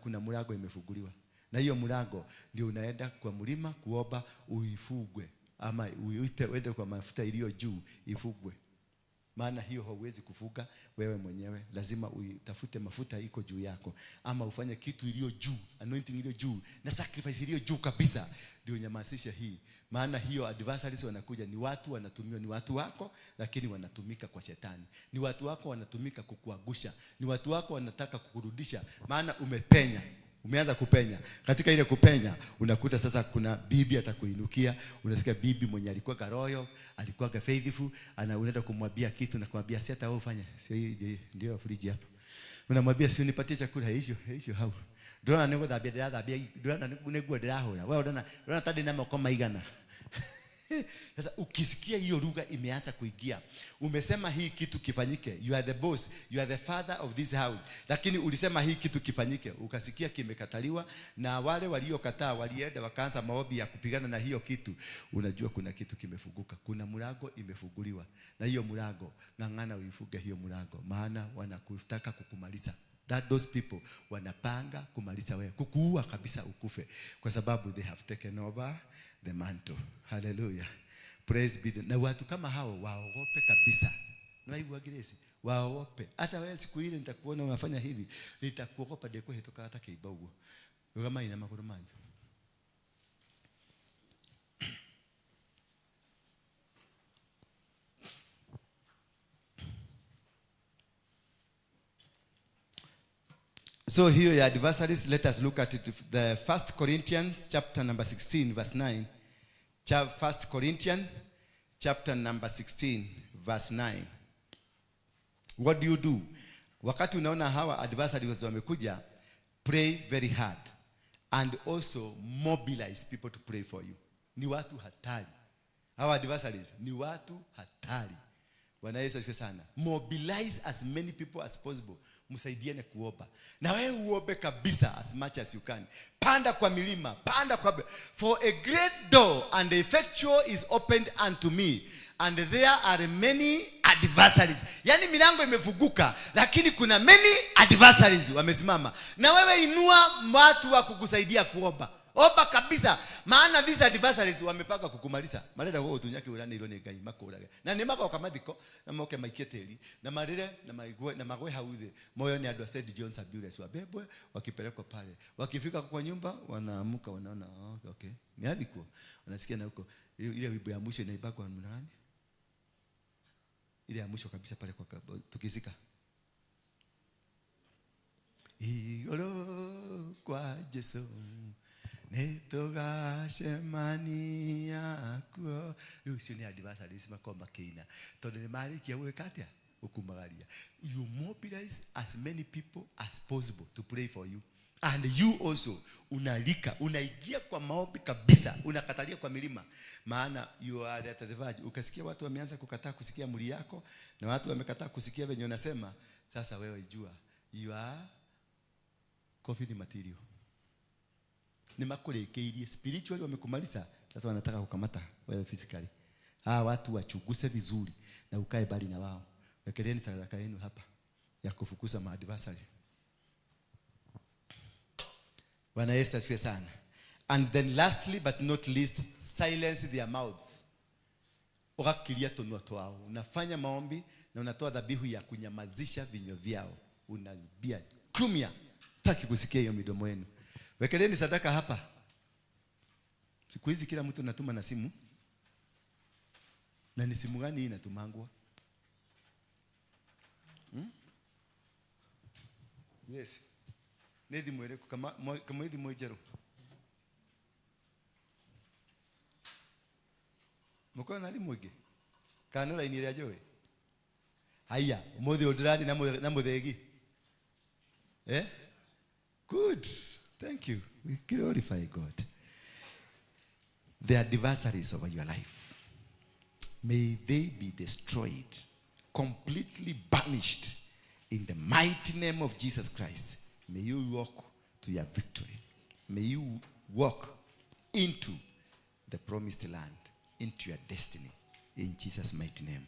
kuna mlango imefunguliwa. Na hiyo mlango ndio unaenda kwa mlima kuomba uifugwe, ama uite uende kwa mafuta iliyo juu ifugwe. Maana hiyo hauwezi kufuga wewe mwenyewe, lazima uitafute mafuta iko juu yako, ama ufanye kitu iliyo juu, anointing iliyo juu na sacrifice iliyo juu kabisa, ndio unyamazishe hii. Maana hiyo adversaries wanakuja, ni watu wanatumiwa, ni watu wako lakini wanatumika kwa shetani. Ni watu wako wanatumika kukuangusha, ni watu wako wanataka kukurudisha, maana umepenya. Umeanza kupenya. Katika ile kupenya unakuta sasa kuna bibi atakuinukia. Unasikia bibi mwenye alikuwa royal, alikuwa faithful, unaenda kumwambia kitu na kumwambia si hata wewe ufanye. Sio hii ndio friji hapa. Unamwambia si unipatie chakula hicho, hicho hau. Ndona nĩ gũthambia ndĩrathambia, ndona nĩ nguo ndĩrahũra. Wewe ndona ta ndĩ na moko maigana. Sasa ukisikia hiyo lugha imeanza kuingia, umesema hii kitu kifanyike, you are the boss, you are the father of this house, lakini ulisema hii kitu kifanyike, ukasikia kimekataliwa, na wale waliokataa walienda wakaanza maombi ya kupigana na hiyo kitu, unajua kuna kitu kimefunguka, kuna mlango imefunguliwa, na hiyo mlango ng'ang'ana uifunge hiyo mlango, maana wanakutaka kukumaliza. That those people wanapanga kumaliza wewe, kukuua kabisa ukufe, kwa sababu they have taken over the mantle. Hallelujah. Praise be the. Na watu kama hao waogope kabisa. Naigua Grace, waogope. Hata wewe siku ile nitakuona unafanya hivi, nitakuogopa ndiko hetoka hata kiiba uguo. Rugama ina maguru manyu. So here your adversaries, let us look at it. The 1 Corinthians chapter number 16 verse 9. 1 Corinthians chapter number 16 verse 9. What do you do? Wakati unaona hawa adversaries wamekuja, pray very hard and also mobilize people to pray for you. Ni watu hatari. Hawa adversaries ni watu hatari. Bwana Yesu asifiwe sana. Mobilize as many people as possible. Msaidiane kuomba. Na wewe uombe kabisa as much as you can. Panda kwa milima, panda kwa, for a great door and effectual is opened unto me, and there are many adversaries. Yani milango imefunguka, lakini kuna many adversaries wamesimama. Na wewe inua watu wa kukusaidia kuomba. Omba kabisa, maana these adversaries wamepanga kukumaliza. Marenda go utunyake urane irone ngai makurage. Na ni magoka mathiko na moke maikie teri na marire na maigue na magwe hau thĩ. Moyo ni andũ a St John's Ambulance wabebwe wakipelekwa pale. Wakifika kwa nyumba wanaamuka wanaona oh, okay. Ni athikwo. Wanasikia na huko ile wimbo ya mwisho inaibakwa namna gani? Ile ya mwisho kabisa pale kwa tukizika. Igoro kwa Jesu nitugacemania kuo. Rĩu icio nĩ adversaries makoragwo makĩina, tondũ nĩ marĩkia gwĩka atĩa? Gũkumagaria. You mobilize as many people as possible to pray for you. And you also unalika, unaingia kwa maombi kabisa, unakatalia kwa milima, maana you are at the verge. Ukasikia watu wameanza kukataa kusikia mli yako, na watu wamekataa kusikia venye unasema, sasa wewe jua you are coffin material. Ni makurekeirie spiritually wamekumaliza, sasa wanataka kukamata wewe physically. Hawa watu wachuguse vizuri na ukae bali na wao. Wekeleeni sadaka yenu hapa ya kufukuza maadversary. Bwana Yesu asifiwe sana. And then lastly but not least, silence their mouths. Ukakilia tunua twao. Unafanya maombi na unatoa dhabihu ya kunyamazisha vinywa vyao. Unabia kumya. Sitaki kusikia hiyo midomo yenu. Wekeleni sadaka hapa. Siku hizi kila mtu anatuma na simu. Na ni simu gani hii inatumangwa? Yes. Nĩ thimũ ĩrĩkũ kama ĩ thimũ njerũ? Mũkorwo na thimũ ĩngĩ? Kana nĩ raini ĩrĩa njũĩ? Haiya, ũmũthĩ ũyũ ndĩrathiĩ na mũthĩgi. Eh? Good. Thank you. We glorify God. The adversaries over your life, may they be destroyed, completely banished in the mighty name of Jesus Christ. May you walk to your victory. May you walk into the promised land, into your destiny, in Jesus' mighty name.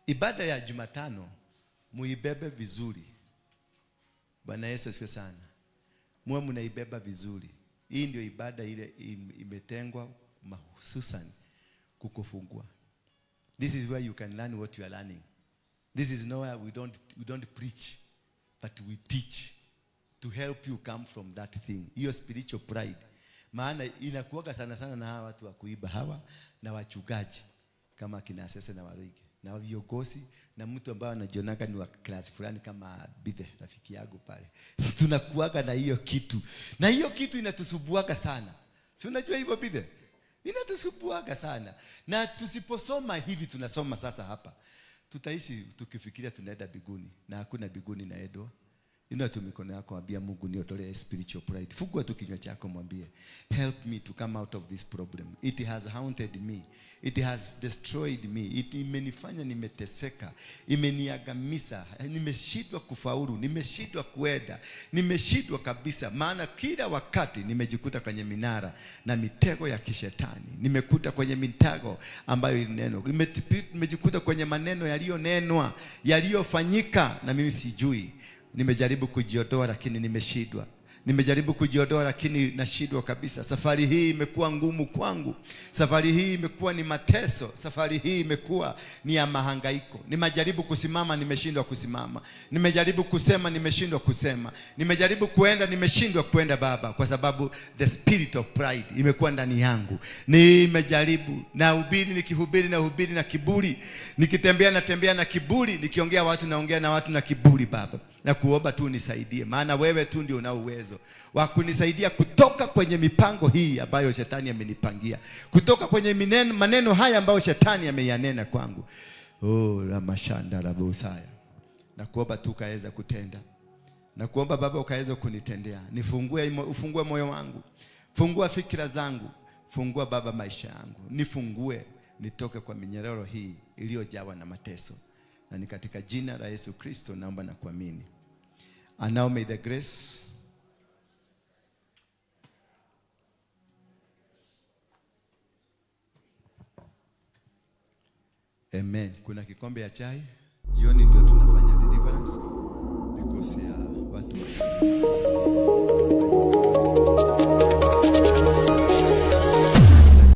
Ibada ya Jumatano muibebe vizuri. Bwana Yesu asifiwe sana. Muwe mnaibeba vizuri. Hii ndio ibada ile imetengwa mahususan kukufungua. This is where you can learn what you are learning. This is nowhere we don't preach, but we teach to help you come from that thing. Hiyo spiritual pride. Maana inakuwaga sana sana na hawa watu wa kuiba hawa na wachungaji kama kina Sese na Waruige na viongozi na mtu ambaye anajionanga ni wa class fulani kama Bithe rafiki yangu pale. Tunakuwaga na hiyo kitu. Na hiyo kitu inatusumbuaga sana. Si unajua hivyo Bithe? Inatusumbuaga sana. Na tusiposoma hivi tunasoma sasa hapa, tutaishi tukifikiria tunaenda biguni na hakuna biguni naendwa. Inua tu mikono yako, ambia Mungu niondolee spiritual pride. Fungua tu kinywa chako, mwambie help me to come out of this problem. It has haunted me. It has destroyed me. It imenifanya nimeteseka, imeniangamiza, nimeshindwa kufaulu, nimeshindwa kuenda, nimeshindwa kabisa. Maana kila wakati nimejikuta kwenye minara na mitego ya kishetani. Nimekuta kwenye mitego ambayo ilinenwa. Nimejikuta kwenye maneno yaliyonenwa, yaliyofanyika na mimi sijui. Nimejaribu kujiondoa lakini nimeshindwa. Nimejaribu kujiondoa lakini nashindwa kabisa. Safari hii imekuwa ngumu kwangu. Safari hii imekuwa ni mateso. Safari hii imekuwa ni ya mahangaiko. Nimejaribu kusimama, nimeshindwa kusimama. Nimejaribu kusema, nimeshindwa kusema. Nimejaribu kuenda, nimeshindwa kuenda Baba, kwa sababu the spirit of pride imekuwa ndani yangu. Nimejaribu, nahubiri, nikihubiri nahubiri na kiburi. Nikitembea natembea na kiburi, nikiongea watu naongea na watu na kiburi Baba. Na kuomba tu unisaidie, maana wewe tu ndio una uwezo wa kunisaidia kutoka kwenye mipango hii ambayo shetani amenipangia, kutoka kwenye maneno haya ambayo shetani ameyanena kwangu. Oh, ramashanda rabosaya. Na kuomba tu ukaweza kutenda. Na kuomba Baba ukaweza kunitendea. Nifungue, ufungue moyo wangu. Fungua fikira zangu. Fungua Baba maisha yangu. Nifungue nitoke kwa minyororo hii iliyojawa na mateso. Na ni katika jina la Yesu Kristo naomba na kuamini. And now may the grace Amen. Kuna kikombe ya chai. Jioni ndio tunafanya deliverance because ya watu wa